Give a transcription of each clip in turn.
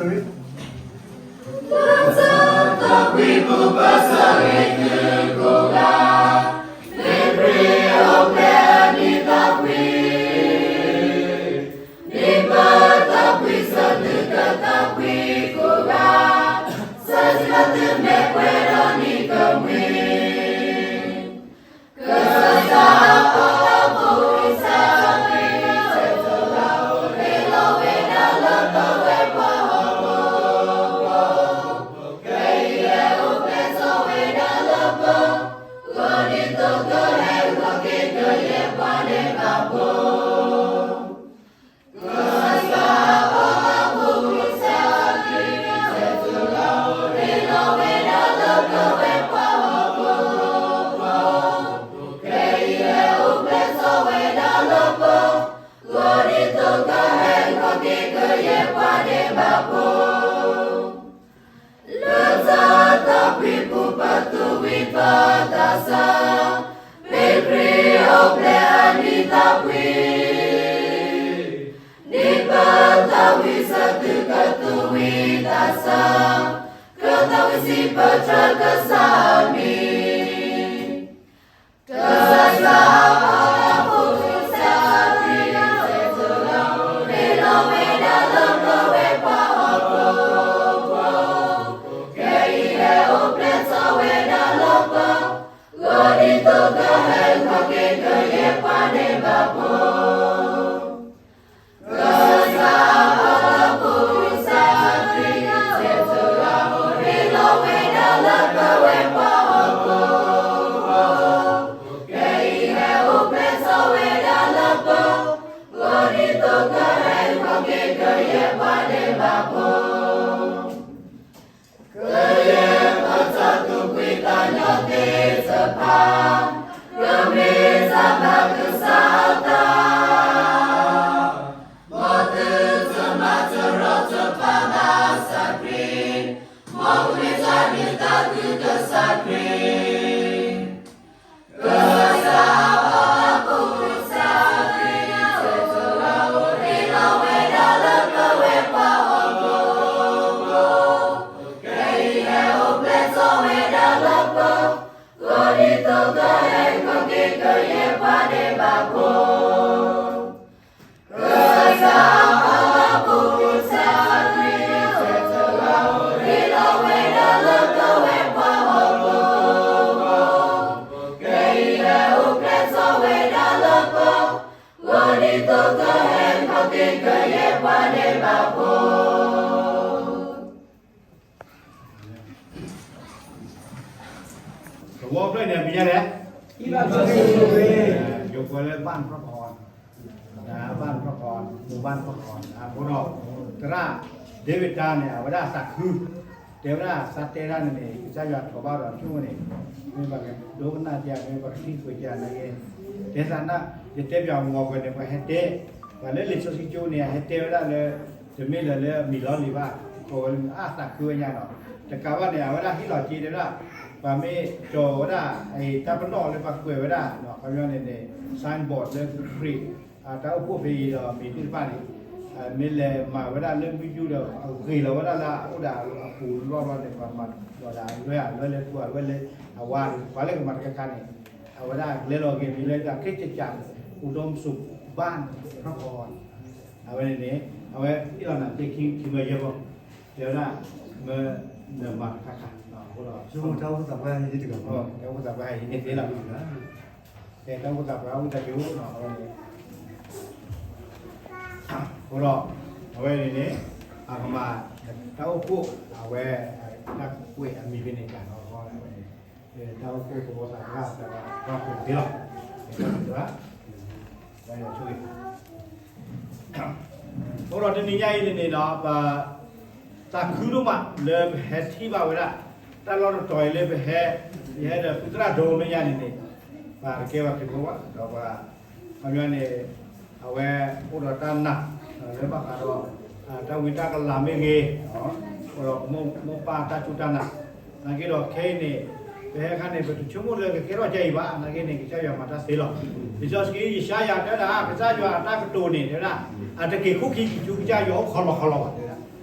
လၢတၢ်သးဝံၣ်ပူၤပဆၢဂ့ၤသုကိးဂၤ, မ့ၢ်ပြံအိၣ်ဖျဲၣ်အနံၣ်သး ကွံာ်, နံၣ်ပၢၢ်သး ကွံာ်ဆၢသုကသး ကွံာ်ကိးဂၤ, ဆၢသုလၢသုမ့ၢ်ပှဲၤဒီးနံၣ်ကမှံ ကစၢ်အဖိအပူၤ ကစၢ်ခရံာ် စၢၤတဂၤ အိၣ်ဟ့ၣ်လီၤဝဲဒၣ်လၢပဝဲ ပှၤဟီၣ်ခိၣ်ဖိ, ခဲအံၤဟဲအိၣ်ဖျဲၣ်ထီၣ်ဝဲဒၣ်လၢပ ဂီၤဒ်သိးကဟဲ ကဟ့ၣ်က့ၤကယဲၢ်ပှၤဒဲးဘး ဖိ ကစၢ်အဖိအပူၤ ကစၢ်ခရံာ် စၢၤတဂၤ အိၣ်ဟ့ၣ်လီၤဝဲဒၣ်လၢပဝဲ ပှၤဟီၣ်ခိၣ်ဖိ, ခဲအံၤဟဲအိၣ်ဖျဲၣ်ထီၣ်ဝဲဒၣ်လၢပ ဂီၤဒ်သိးကဟဲ ကဟ့ၣ်က့ၤကယဲၢ်ပှၤဒဲးဘး ဖိ လၢတၢ်သးဝံၣ်ပူၤ ပသူၣ်ဝံၣ်ပသးစၢ်, မ့ၢ်ပြံအိၣ်ဖျဲၣ်အနံၣ်သး ကွံာ်, နံၣ်ပၢၢ်သး ကွံာ်ဆၢသုကသူၣ်ဝံၣ်သးစၢ်, ကသးဝံၣ်စံးပတြၢၤ ကစၢ်အမံၤ, ကစၢ်အဖိအပူၤ ကစၢ်ခရံာ် စၢၤတဂၤ အိၣ်ဟ့ၣ်လီၤဝဲဒၣ်လၢပဝဲ ပှၤဟီၣ်ခိၣ်ဖိ, ခဲအံၤဟဲအိၣ်ဖျဲၣ်ထီၣ်ဝဲဒၣ်လၢပ ဂီၤဒ်သိးကဟဲ ကဟ့ၣ်က့ၤကယဲၢ်ပှၤဒဲးဘး ဖိ ကစၢ်အဖိအပူၤ ကစၢ်ခရံာ် စၢၤတဂၤ အိၣ်ဟ့ၣ်လီၤဝဲဒၣ်လၢပဝဲ ပှၤဟီၣ်ခိၣ်ဖိ, ခဲအံၤဟဲအိၣ်ဖျဲၣ်ထီၣ်ဝဲဒၣ်လၢပ ဂီၤဒ်သိးကဟဲ ကဟ့ၣ်က့ၤကယဲၢ်ပှၤဒဲးဘး ဖိ ကယဲၢ်ပတၢ်သူၣ်ဖှံသးညီသ့ၣ်တဖၣ်, ကမ့ၢ်တၢ်ဘၣ်ကစၢ်အသး, မ်သုတမၤတရီတပါဘၣ်ကစၢ်ခရံာ်, မ်ကမ့ၢ်တၢ်ဒုးသးခုကစၢ်ခရံာ် ကစၢ်အဖိအပူၤ ကစၢ်ခရံာ် စၢၤတဂၤ အိၣ်ဟ့ၣ်လီၤဝဲဒၣ်လၢပဝဲ ပှၤဟီၣ်ခိၣ်ဖိ, ခဲအံၤဟဲအိၣ်ဖျဲၣ်ထီၣ်ဝဲဒၣ်လၢပ ဂီၤဒ်သိးကဟဲ ကဟ့ၣ်က့ၤကယဲၢ်ပှၤဒဲးဘး ဖိ ကစၢ်အဖိအပူၤ ကစၢ်ခရံာ် စၢၤတဂၤ အိၣ်ဟ့ၣ်လီၤဝဲဒၣ်လၢပဝဲ ပှၤဟီၣ်ခိၣ်ဖိ, ခဲအံၤဟဲအိၣ်ဖျဲၣ်ထီၣ်ဝဲဒၣ်လၢပ ဂီၤဒ်သိးကဟဲ ကဟ့ၣ်က့ၤကယဲၢ်ပှၤဒဲးဘး ဖိ သဝီဖျၢၣ်န့ၣ် အမံၤဒ်လဲၣ်, ယိၤကွဲလၢ ဘၣ်နဖီၣ်ကီး, ဘၣ်နဖီၣ်ကီး, မိၢ်ဘၣ်နဖီၣ်ကီး, အဃိဒီး သရၣ် ဒ့ဝံးတၢ်န့ၣ် အဝဲဒၣ်သးခု, တဲဝဲဒၣ် သးတဲဒၣ်န့ၣ်န့ၣ် ကစၢ်ယွၤထိးဘၣ်ဒီးဆိကမိၣ်န့ၣ်, မ့ၢ်ပှၤကဒိကနၣ်က့ၤ မ့ၢ်ပှၤကထံၣ်ကွံာ်က့ၤန့ၣ်, တဲသးနၢ်, ယတဲပၠးမုၢ်ဂီၤကွဲးန့ၣ် ပှၤဟဲတဲ, ပှၤလၢလံာ်စီဆှံကၠိန့ၣ် အဟဲတဲဝဲဒၣ်လၢ တမ့ၢ်လၢလၢအမံၤလီၤလံၤဘၣ်, ကိးဝဲလၢအသးခုဝဲညါနီၤ, တကးဘၣ်န့ၣ် အဝဲဒၣ်ဟ့ၣ်လီၤက့ၤတဲဝဲဒၣ်, ပှၤမ့ၢ်ကၠီၤဝဲဒၣ် တၢ်ပနီၣ်လၢပှၤကွဲးဝဲဒၣ်, ခီပညီန့ၣ်န့ၣ် signboard လၢခရံာ် တၢ်အိၣ်ဖှိၣ်ဖဲအံၤဒီးမံၤသ့ၣ်တဖၣ်န့ၣ်, မ့ၢ်လဲၤမၤဝဲဒၣ်လၢမုၢ်ယူၢ်ဒီး အဂ့ၤလီၤဝဲဒၣ်လၢအအိၣ်ဒီးအပူၤလီၢ်လီၢ်န့ၣ် ပှၤမၤလီၤဒၣ်လွဲအလွဲလၢထူအလွဲလၢ အဝၤန့ၣ် ပှၤလၢကမၤတခါခါန့ၣ်, အဝဲဒၣ်လဲၤလီၤက့ၤမံၤလၢတၢ်ခရံာ်ကကးန့ၣ် အိၣ်ဒီးမူဆိးဘၣ်န့ၣ် ထီၣ်ဃီန့ၣ်, အဝဲန့ၣ်န့ၣ် အဝဲဟ့ၣ်လီၤနၤသ့ခံမၢယဲၢ်ဘီ, တဲဝဲဒၣ် မ့ၢ်နမၤတခါခါ, အဃိဒီး တၢ်အိၣ်ဖှိၣ်သးပှၢ်ဟံးန့ၢ်သ့လီၤ, တၢ်အိၣ်ဖှိၣ်သးပှၢ်ဟံးန့ၢ်သ့လီၤ, ကဲတၢ်အိၣ်ဖှိၣ်သးပှၢ်ဝံသးစူၤနီၤ, အဝဲန့ၣ် အဃိဒီး အဝဲန့ၣ်န့ၣ် အကမၤ တၢ်အိၣ်ဖှိၣ် အဝဲ တၢ်ကွဲးအမံၤဖဲန့ၣ်တၢ်နီၤ, အဃိန့ၣ် တၢ်အိၣ်ဖှိၣ်သဝီသးပှၢ် တၢ်ကွဲးသ့လီၤ, တၢ်ဆိၣ်ဂ့ၤ အဃိဒီးတနံၤညါအံၤန့ၣ်န့ၣ်ဒီး ပ သးခုဒိၣ်မးလၢပဟဲထံၣ်ဘၣ်ဝဲဒၣ် တၢ်လီၢ်တတီၤအံၤလၢပဟဲ ယဟဲဒီးသုးသရၣ်ဒိမ့ၢ်ညါန့ၣ်န့ၣ် ပှၤတကဲဘၣ်ခရံာ်ဖိဘၣ် ဒီးပှၤ ခီပညီန့ၣ် အဝဲအိၣ်ဒီးတၢ်နာ် လၢဘၣ်ဃးဒီး တၢ်ဝံတၢ်ကလၤမ့ၢ်ဂ့ၤ အိၣ်ဒီးမိၢ်ပၢ်တၢ်စူၢ်တၢ်နာ် နာ်က့ဒီးခဲအံၤန့ၣ် ပဟဲခါန့ၣ် ပတဆိကမိၣ်လၢကကဲထီၣ်ကဲအံၤဘၣ် နာ်က့န့ၣ် ကစၢ်ယွၤမၤတၢ်သ့လီၤ. လံာ်စီဆှံယၡါယၤတဲဝဲဒၣ် ကစၢ်ယွၤအတၢ်ကတိၤန့ၣ် တဲဝဲဒၣ် အတက့ၤခိၣ်ခံက့ၤဆူကစၢ်ယွၤအိၣ်ခီလီၤခီလီၤဘၣ် တဲဝဲဒၣ်.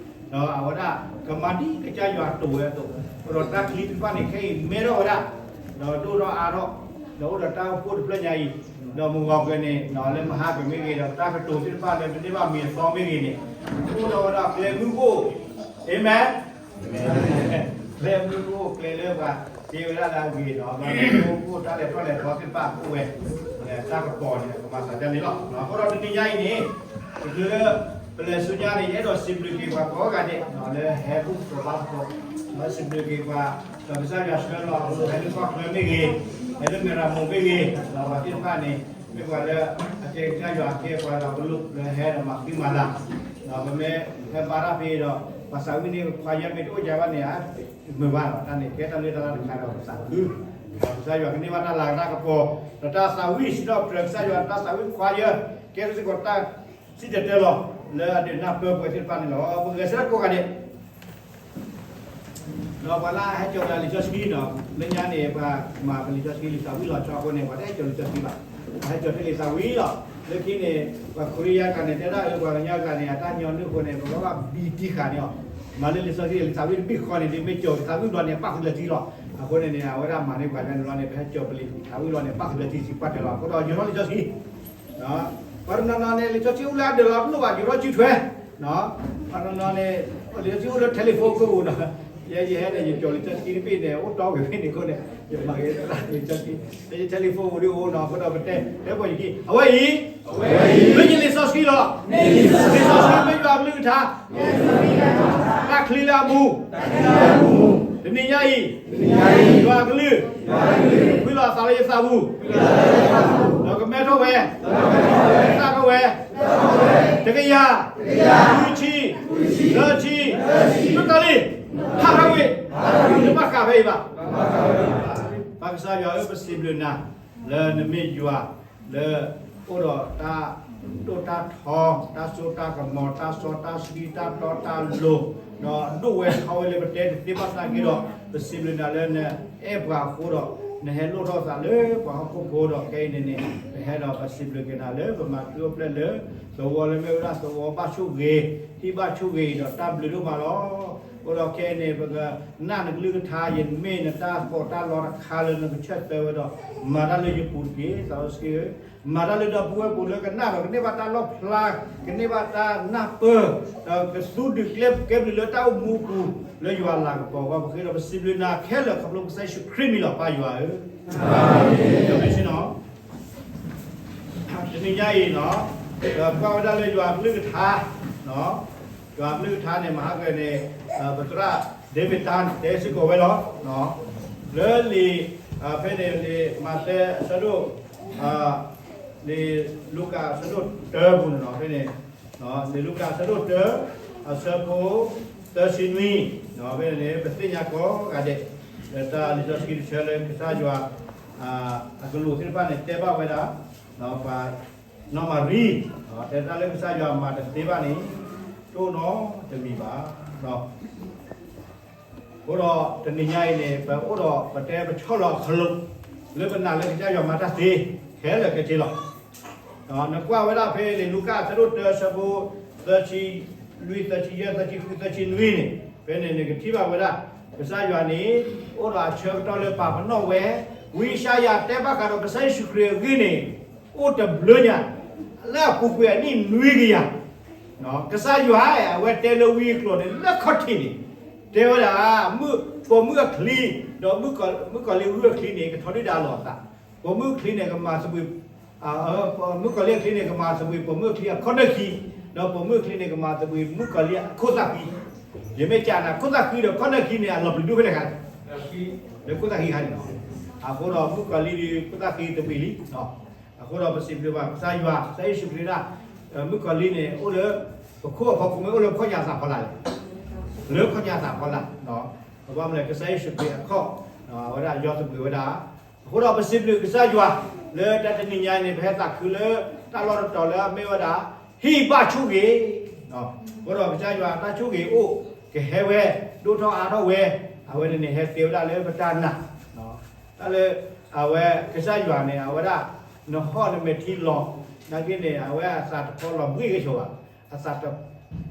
ဒီးအဝဲဒၣ် ကမၤဒ်ကစၢ်ယွၤတိာ်ဝဲအသိး, ဒီးတၢ်ချံသ့ၣ်တဖၣ်န့ၣ် ခဲအံၤမဲထီၣ်ဝဲဒၣ်, ဒီးဒိၣ်ထီၣ်အါထီၣ်, ဒီးအိၣ်ဒီးတၢ်အိၣ်ဖှိၣ်တဖျၢၣ်ညါအံၤ, ဒီးမုၢ်ဂီၤကၢၤန့ၣ် လၢမဟါကၢၤမ့ၢ်ဂ့ၤ, ဒီးတၢ်ကတိၤသ့ၣ်တဖၣ်လၢမ့ၢ်ဒ်ဘၣ်မံၤအသီမ့ၢ်ဂ့ၤန့ၣ်, အိၣ်ဒီးဝဲဒၣ်ကျဲမုၢ်အိၣ်, အၤမ့ၣ် ကျဲမုၢ်အိၣ် ကျဲလၢပှၤတ့ဝဲဒၣ်လၢအဂ့ၤဒီး ဘၣ်မ့ၢ်အိၣ်အိၣ်တၢ်လဲၤထီၣ်လဲၤထီသ့ၣ်တဖၣ်အိၣ်ဝဲ, တၢ်ကပီၤန့ၣ် ကမၤသးဒ်န့ၣ်လီၤ. အဃိဒီးတနံၤညါအံၤန့ၣ်, တချုးလၢ ပလဲၤဆူညါန့ၣ် ယအဲၣ်ဒိးစံးဘျုးက့ၤပှၤကိးဂၤဒဲး လၢဟဲအိၣ်သကိးဘါသကိး, ဒီးစံးဘျုးက့ၤပှၤ ဒီးကစၢ်ယွၤဆှၢလီၤအဃိ ဟဲလၢကီၢ်ချၢမ့ၢ်ဂ့ၤ, ဟဲလၢမဲၢ်ရမိၢ်မ့ၢ်ဂ့ၤ, ဒီးပှၤသ့ၣ်တဖၣ်န့ၣ် မ့ၢ်ပှၤလၢအကဲကစၢ်ယွၤကဲပှၤဒီးကလူးလၢဟဲဒီးမၤဃံမၤလၤ, ဒီးပမ့ၢ်ဟဲဘါတၢ်ဖဲဒီး ပှၤသးဝံၣ်န့ၣ်ခွါယဲၢ်မ့ၢ်တအိၣ်ယၤဘၣ်န့ၣ် မုာ်ဘၣ်လီၤ. တၢ်န့ၣ်ကဲတၢ်လၢတၢ်လၢတခါဒီးပသးခု, ဒီးကစၢ်ယွၤကန့ၢ်ဘၣ်တၢ်လၤကတၢ်ကပီၤ, ဒီးတၢ်သးဝံၣ်စံးထီၣ်ပတြၢၤကစၢ်ယွၤတၢ်သးဝံၣ်ခွါယဲၢ်, ကဲထီၣ်စ့ၢ်ကီးတၢ်စံၣ်တဲၤတဲလီၤ လၢအဒုးနၢ်ပၢၢ်ပှၤသ့ၣ်တဖၣ်န့ၣ်လီၤ. ပဂဲၤဆၢထၢၣ်ကိးဂၤဒဲး ဒီးပှၤလၢဟဲကၠီၤလံာ်စီဆှံနီၤ, လၢညါန့ၣ် ပှၤမၤပလံာ်စီဆှံလံာ်သးဝံၣ်လီၤဆီအဃိန့ၣ် ပှၤတဟဲကၠီၤလံာ်စီဆှံဘၣ်, ပှၤဟဲကၠီၤတ့ၢ်လံာ်သးဝံၣ်လီၤ. လၢခံန့ၣ် ပှၤခိရံယါတဂၤန့ၣ် တဲဒၣ်အၢ ပှၤကညီတဂၤန့ၣ် အတၢ်ညီနုၢ်အဃိန့ၣ် ပဘၣ်ဘၣ်ဘံတံၢ်ဃာ်န့ၣ်လီၤ. မၤလၢလံာ်စီဆှံလံာ်သးဝံၣ်တဘ့ၣ်ဃီန့ၣ် ဒ်မ့ၢ်ကၠီၤလံာ်သးဝံၣ်ဘျီန့ၣ် ပၣ်ဃုာ်လၢာ်ထံလီၤ. အဃိန့ၣ်န့ၣ် အဝဲဒၣ်မၤန့ၢ်ပှၤကညီန့ၣ်လီၤန့ၣ် ပဟဲကၠီၤပလံာ်သးဝံၣ်လီၤန့ၣ် ပၣ်ဃုာ်လၢာ်ထံစံးပှၢ်တဲလီၤ. အဃိဒီးယိၤထီၣ်လံာ်စီဆှံ ပှၤတနီၤနီၤန့ၣ် လံာ်စီဆှံအိၣ်လၢအဒၢးလီၤ တလိၣ်ဘၣ် ယိၤထီၣ်စုထွဲ, ပှၤတနီၤနီၤန့ၣ် လံာ်စီဆှံအိၣ်လၢ telephone ပူၤနီၤ, ယဲယဟဲန့ၣ် ယကၠီၤလံာ်စီဆှံတဘ့ၣ်န့ၣ် အိၣ်တီဂ့ၤဖဲန့ၣ်အဃိန့ၣ် ယမၤဂ့ၤတၢ်လံာ်စီဆှံ, လၢယ telephone ပူၤဒ်အိၣ်နီၤ အဃိဒီးပတဲ တဲပှၤယခံ အဝဲအံၤ မ့ၢ်ယလံာ်စီဆှံလီၤ. လံာ်စီဆှံမ့ၢ်ယွၤအကလုၢ်ကထါ တၢ်ချံလၢအမူ တနံၤညါအံၤ ယွၤအကလုၢ် ဖှံလီၤအသးလၢယသးပူၤ ဒီးကမဲထီၣ်ဝဲ ကသၣ်ထီၣ်ဝဲ တကယၤ ဃုဆံ သၢဆံ မုၣ်ကီၤလံၢ် ဟးထီၣ်ကွံာ် တဘၣ်ဃးဖဲအံၤဘၣ်. ပၢ်ကစၢ်ယွၤဧၢ ပစံးဘျုးနၤ လၢနမ့ၢ်ယွၤ လၢအိၣ်ဒီးတၢ်ဒိၣ်တၢ်ထီ တၢ်စိတၢ်ကမီၤ တၢ်စီတၢ်ဆှံ တၢ်တီတၢ်လိၤ ဒီးဒိၣ်ဝဲထီဝဲလၢပတဲတသ့ဘၣ်သနာ်က့ဒီး ပစံးဘျုးနၤလၢနအဲၣ်ပှၤအဃိဒီး နဟဲလိၣ်ထီၣ်သးလၢပှၤဟီၣ်ခိၣ်ဖိဒီး ခဲအံၤန့ၣ်န့ၣ် ပဟဲဒီးပစံးဘျုးက့ၤနၤလၢပမၤခရံာ်အိၣ်ဖျဲၣ်လၢ သဝီလၢမ့ၢ်ဝဲဒၣ်သဝီဘၣ်ဆိၣ်ဂ့ၤ ဟံၣ်ဘၣ်ဆိၣ်ဂ့ၤဒီးတၢ်ဘျုးဒိၣ်မးလီၤ. အဃိဒီးခဲအံၤန့ၣ် ပကနၣ်နကလုၢ်ကထါ ယမ့ၢ်နတၢ်သိၣ်တၢ်လီတခါလၢနကဆၢတဲာ်ဝဲဒီး မၤတၢ်လၢယပူၤတက့ၢ် သးစီဆှံဧၢ, မၤတၢ်လၢဒီပုၢ်ဝဲၢ်ပူၤလၢကနၣ်ဒီးကန့ၢ်ဘၣ်တၢ်လီၣ်ဖျါ ကန့ၢ်ဘၣ်တၢ်နၢ်ပၢၢ် ဒီးကသူဒုးကျဲကဲဘျုးလၢတၢ်အိၣ်မူအပူၤ လၢယွၤလၤကပီၤအဂီၢ် ပဃ့ဒီးပစံးဘျုးနၤခဲလၢာ်ခီဖျိကစၢ်ယ့ၣ်ၡူးခရံာ်မံၤလီၤ ပၢ်ယွၤဧၢ. တနံၤညါအံၤနီၤ ဒီးကွၢ်ဝဲဒၣ်လၢယွၤအကလုၢ်ကထါ ယွၤအကလုၢ်ကထါန့ၣ် မဟါကန့ၣ် ပသရၣ် David Tan တဲစ့ၢ်ကီးဝဲလီၤ. လၢလံာ် ဖဲန့ၣ်လံာ်မးသဲအဆၢဒိၣ် လံာ်လူၤကၣ်အဆၢဒိၣ်တၢပူၤန့ၣ်နီၤ ဖဲန့ၣ် လံာ်လူၤကၣ်အဆၢဒိၣ်တၢ အဆၢဖိ သၢဆံနွံ ဖဲန့ၣ်န့ၣ် ပသ့ၣ်ညါကိးဂၤဒဲး လၢတၢ်လံာ်စီဆှံတဆၢလၢကစၢ်ယွၤ အကလူးသ့ၣ်တဖၣ်န့ၣ် တဲဘၣ်ဝဲဒၣ် ပှၤနီၢ်မၤရံ တဲတၢ်လၢကစၢ်ယွၤမၤတသ့ဘၣ်န့ၣ် တအိၣ်နီတမံၤဘၣ်. အဃိဒီးတနံၤညါအံၤန့ၣ် ပအိၣ်ဒီးပတဲပဆီၣ်လီၤအကလိး လၢပနာ်လၢကစၢ်ယွၤမၤတၢ်သ့ ခဲလၢာ်ခဲဆ့လီၤ. နကွၢ်ဝဲဒၣ်ဖဲလံာ်လူၤကၣ်အဆၢဒိၣ်တၢအဆၢဖိ သၢဆံလွံၢ် သၢဆံယဲၢ် သၢဆံဃု သၢဆံနွံန့ၣ် ဖဲန့ၣ်နကထံၣ်ဘၣ်ဝဲဒၣ် ကစၢ်ယွၤန့ၣ် အိၣ်ဒီးအဆၢကတီၢ်လၢပာ်ပနီၣ်ဝဲ ဝံယၡါယၤတဲဘၣ်ဃးဒီးကစၢ်ယ့ၣ်ၡူးခရံာ်အဂ့ၢ်န့ၣ် အိၣ်တဘျုးညါ လၢအပူၤကွံာ်အနံၣ်နွံကယၤ ကစၢ်ယွၤ အဝဲတဲလၢဝံအကျိာ်န့ၣ် လၢခီၣ်ထံးန့ၣ် တဲဝဲဒၣ် ပိာ်မုၣ်အချံ ဒီးမုၣ်ကီၤလံၢ်အဂုၢ်အချံန့ၣ် ကထီဒုၣ်ဒါလီၤအသး, ပိာ်မုၣ်အချံန့ၣ် ကမၤသဘှံး မုၣ်ကီၤလံၢ်အချံန့ၣ် ကမၤသဘှံးပိာ်မုၣ်အချံအခီၣ်နၢၣ်ခံ, ဒီးပိာ်မုၣ်အချံန့ၣ် ကမၤသဘှံးမုၣ်ကီၤလံၢ်အခိၣ်သၣ်ဃံ, ယမ့ၢ်ကးနၤ ခိၣ်သၣ်ဃံဒီးခီၣ်နၢၣ်ခံန့ၣ် အလီၤပျံၤဒိၣ်ဖဲလဲၣ်ဂ့ၤ, လၢခိၣ်သၣ်ဃံခါန့ၣ်လီၤ. အဃိဒီးမုၣ်ကီၤလံၢ်ဒီးခိၣ်သၣ်ဃံသဘှံးလံ အဃိဒီးပစံးဘျုးဘၣ်ကစၢ်ယွၤ ကစၢ်ယ့ၣ်ၡူးခရံာ်ဒၣ် မုၣ်ကီၤလံၢ်န့ၣ် အိၣ်လၢ ပခိၣ်အဖီခိၣ်မ့ၢ်အိၣ်လၢခီၣ်ညါသးဖီလာ်လဲၣ်, လၢခီၣ်ညါသးဖီလာ်, ဘၣ်မနုၤလဲၣ် ကစၢ်ယ့ၣ်ၡူးခရံာ်အခီၣ် အဝဲဒၣ်ယီသဘှံးဝဲဒၣ်, အဃိဒီးပစံးဘျုးကစၢ်ယွၤ လၢတၢ်တနံၤညါအံၤန့ၣ် ပဟဲသးခုလၢတၢ်လီၢ်တတီၤလၢအမ့ၢ်ဝဲဒၣ် ဟံၣ်ဘၣ်ဆိၣ်ဂ့ၤ အဃိဒီးကစၢ်ယွၤတၢ်ဆိၣ်ဂ့ၤအိၣ် ကဟဲဝဲ ဒိၣ်ထီၣ်အါထီၣ်ဝဲ, အဝဲန့ၣ်န့ၣ် ဟဲသ့ဝဲဒၣ်လၢပတၢ်နာ်, တၢ်လၢ အဝဲကစၢ်ယွၤန့ၣ် အဝဲဒၣ် နဟီၣ်နမဲာ်ထံလီၤ, နာ်က့န့ၣ် အဝဲအသးတဖီလီၤဘှံးကဆိးဘၣ်, အသးတ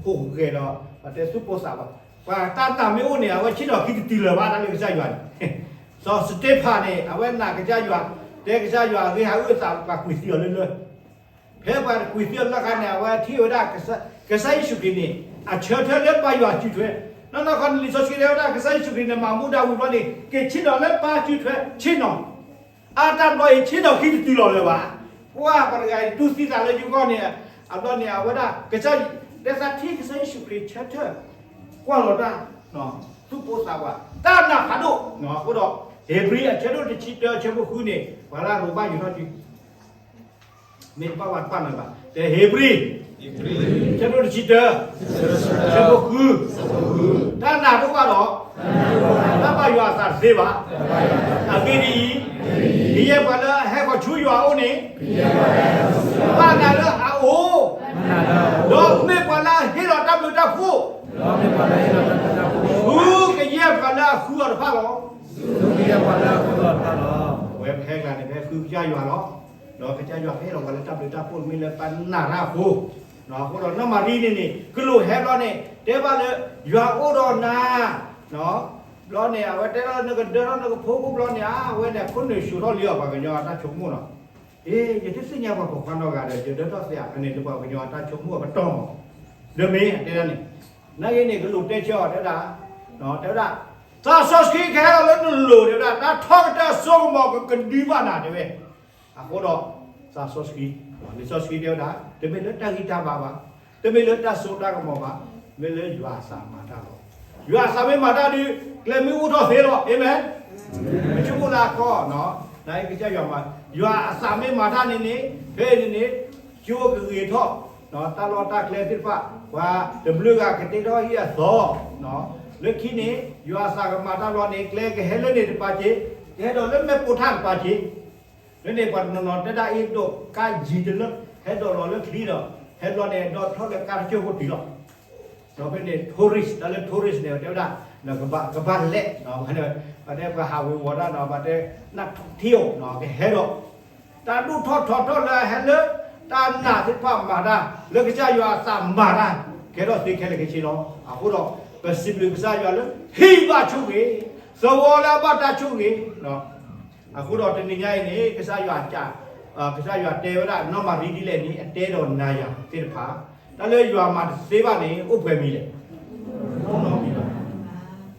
ဟိးဂဲၤဒီး ပတဲသူၣ်ပိၢ်သးဝး, ပှၤတၢ်နာ်မ့ၢ်အိၣ်န့ၣ် အဝဲဆ့ၣ်နီၤခံတတုၤလၢၤဘၣ် တၢ်လၢကစၢ်ယွၤန့ၣ်, စီၤစတ့ဖၣ်န့ၣ် အဝဲနာ်ကစၢ်ယွၤ, တဲကစၢ်ယွၤအဂ့ၢ်ဟးဂီၤအသး ပှၤကွံာ်သံအီၤလၢလၢ ဖဲပှၤကွံာ်သံအီၤလၢအခါန့ၣ် အဝဲထံၣ်ဝဲဒၣ် ကစၢ်ယ့ၣ်ၡူးခရံာ်န့ၣ် အဆၢထၢၣ်လၢပှၤယွၤစုထွဲ, နီၢ်နီၢ်ခီန့ၣ် လံာ်စီဆှံတဲဝဲဒၣ် ကစၢ်ယ့ၣ်ၡူးခရံာ်န့ၣ် မၤမူဒါဝံၤဘျီန့ၣ် က့ၤဆ့ၣ်နီၤလၢပှၤစုထွဲဆ့ၣ်နီၤ, အါတဘျီအံၤ ဆ့ၣ်နီၤခံတတုၤလီၤလၢၤဘၣ်, ပှၤပှၤတဂၤအံၤ တူၢ်သံသးလၢယဂီၢ်န့ၣ်, အဘျီန့ၣ် အဝဲဒၣ် ကစၢ် တဲသးထံၣ်ကစၢ်ယ့ၣ်ၡူးခရံာ်ဆၢထၢၣ် ကွၢ်လီၤတၢ် သူၣ်ပိၢ်သးဝး တၢ်နာ်ဖးဒိၣ်, အဃိဒီး ဧ့ၤဘြံၤအဆၢဒိၣ်တဆံတၢ အဆၢဖိဃုန့ၣ် ပှၤလၢအရိၤဘၣ်ယူၤထီၣ်စု မ့ၢ်တဘၣ်ဝဲတပာ်နၤဘၣ်, တဲဧ့ၤဘြံၤ ဆၢဒိၣ်တဆံတၢ ဆၢဖိဃု, တၢ်နာ်ဒိၣ်ဘၣ်ဒီး တၢ်ဘၣ်ယွၤအသးတသ့ဘၣ်. အဂ့ၢ်ဒ်အံၤ, ကယဲၢ်ပှၤလၢအဟဲဃီၤဆူယွၤအအိၣ်န့ၣ် ဘၣ်နၤလၢအအိၣ်, ဒီးမ့ၢ်ပှၤလၢအဟ့ၣ်လီၤတၢ်ဘျုးတၢ်ဖှိၣ် ဆူကယဲၢ်ပှၤလၢအဃုအီၤတဖၣ်လီၤ. အဝဲပဟဲကျါန့ၣ် ပဟဲဃုကစၢ်ယွၤလီၤ. ဒီးကစၢ်ယွၤကဟ့ၣ်လီၤပှၤလၢတၢ်ဘျုးတၢ်ဖှိၣ်မ့ၢ်လၢပနာ်တၢ်အဃိ, အဃိဒီးနီၢ်မၤရံန့ၣ်န့ၣ် ကလိၣ်ဟဲဘျီန့ၣ် တဲဘၣ်လၢ ယွၤအိၣ်ဒီးနၤ, ဘျီန့ၣ် အဝဲတဲထီၣ်လၢနကဒၢထီၣ်နကဖိခိၣ်ဘျီန့ၣ် အဝဲန့ၣ်အခိၣ်နူာ်ဆှိးထီၣ်လံအီၤ ပှၤကညီအတၢ်ဆိကမိၣ်လီၤ. အ့ ယတသ့ၣ်ညါပှၤပိာ်ခွါနီတဂၤဒီး ယဒၢထီၣ်သ့ဧါန့ၣ် လၢပှၤကညီအတၢ်ဆိကမိၣ်အပတီၢ်မး, ဒီးမ့ၢ်တဲဒၣ်န့ၣ် နာ်က့န့ၣ် ကလိၣ်တဲဆၢအီၤတဲဝဲဒၣ်, တဲဝဲဒၣ်, သးစီဆှံကဟဲလီၤလၢနလိၤတဲဝဲဒၣ် တၢ်ထီကတၢၢ်အစိကမီၤကကဒုဘၣ်နၤတဲဝဲ. အဃိဒီး သးစီဆှံ, လံာ်စီဆှံတဲဝဲဒၣ် တမ့ၢ်လၢတၢ်ဂံၢ်တၢ်ဘါဘၣ်, တမ့ၢ်လၢတၢ်စိတၢ်ကမီၤဘၣ်, မ့ၢ်လၢယွၤအသးမၤတၢ်လီၤ. ယွၤအသးမ့ၢ်မၤတၢ်ဒီး ကျဲမ့ၢ်အိၣ်ထီၣ်သ့လီၤ. အၤမ့ၣ်. ပဆိကမိၣ်လၢအခီ, နကစၢ်ယွၤမၤ, ယွၤအသးမ့ၢ်မၤတၢ်န့ၣ်န့ၣ် ဖဲန့ၣ်န့ၣ် ကၠိကဂ့ၤထီၣ်, တၢ်လီၢ်တၢ်ကျဲသ့ၣ်တဖၣ် ပှၤတဘျုးဂၤကတ့ထီၣ်ဟံၣ်အသီ, လၢခံန့ၣ် ယွၤအသးကမၤတၢ်လီၤန့ၣ် ကျဲကဟဲလၢန့ၣ်တပာ်က့ၤ, ကဟဲဒီးလၢမဲာ်ပိာ်ထၣ်တပာ်က့ၤ လၢန့ၣ်ပှၤတနီၤနီၤတဲဒၣ်အ့ၣ်ဒိးကါယံၤတလၢ ဟဲဒိးလီၤလၢချံဒီး ဟဲဘျီန့ၣ် ဒီးထီၣ်လၢကါတကၠိၢ်ဖိတုၤလီၤ. ဒီးဖဲန့ၣ် tourist တၢ်လၢ tourist န့ၣ် တဲဝဲဒၣ် ကဘၣ်လဲၣ်, တဲပှၤဟးဝ့ၤဝီၤတၢ်နီၤ ဘၣ်တဲ နၢ်ထံၣ်အိၣ် ကဟဲဒီး တၢ်ဒိၣ်ထီၣ်ထီထီၣ်လၢအဟဲလၢ တၢ်နာ်သ့ၣ်တဖၣ်မၤတၢ် လၢကစၢ်ယွၤအသးမၤတၢ် ကဲထီၣ်သ့ခဲလၢာ်ခဲဆ့လီၤ. အဃိဒီး ပစံးဘျုးကစၢ်ယွၤလၢ ဟံၣ်ဘၣ်ဆိၣ်ဂ့ၤ, သဝီလၢအဘၣ်တၢ်ဆိၣ်ဂ့ၤ အဃိဒီးတနံၤညါအံၤန့ၣ် ကစၢ်ယွၤ, ကစၢ်ယွၤတဲဝဲဒၣ်နီၢ်မၤရံဒ်လဲၣ်န့ၣ် အတဲဒီးနၤယၤသ့ၣ်တဖၣ်, တၢ်လၢယွၤမၤတသ့ဘၣ်န့ၣ် အိၣ်ပှဲၤမံၤလဲၣ်, အိၣ်နီတမံၤဘၣ်.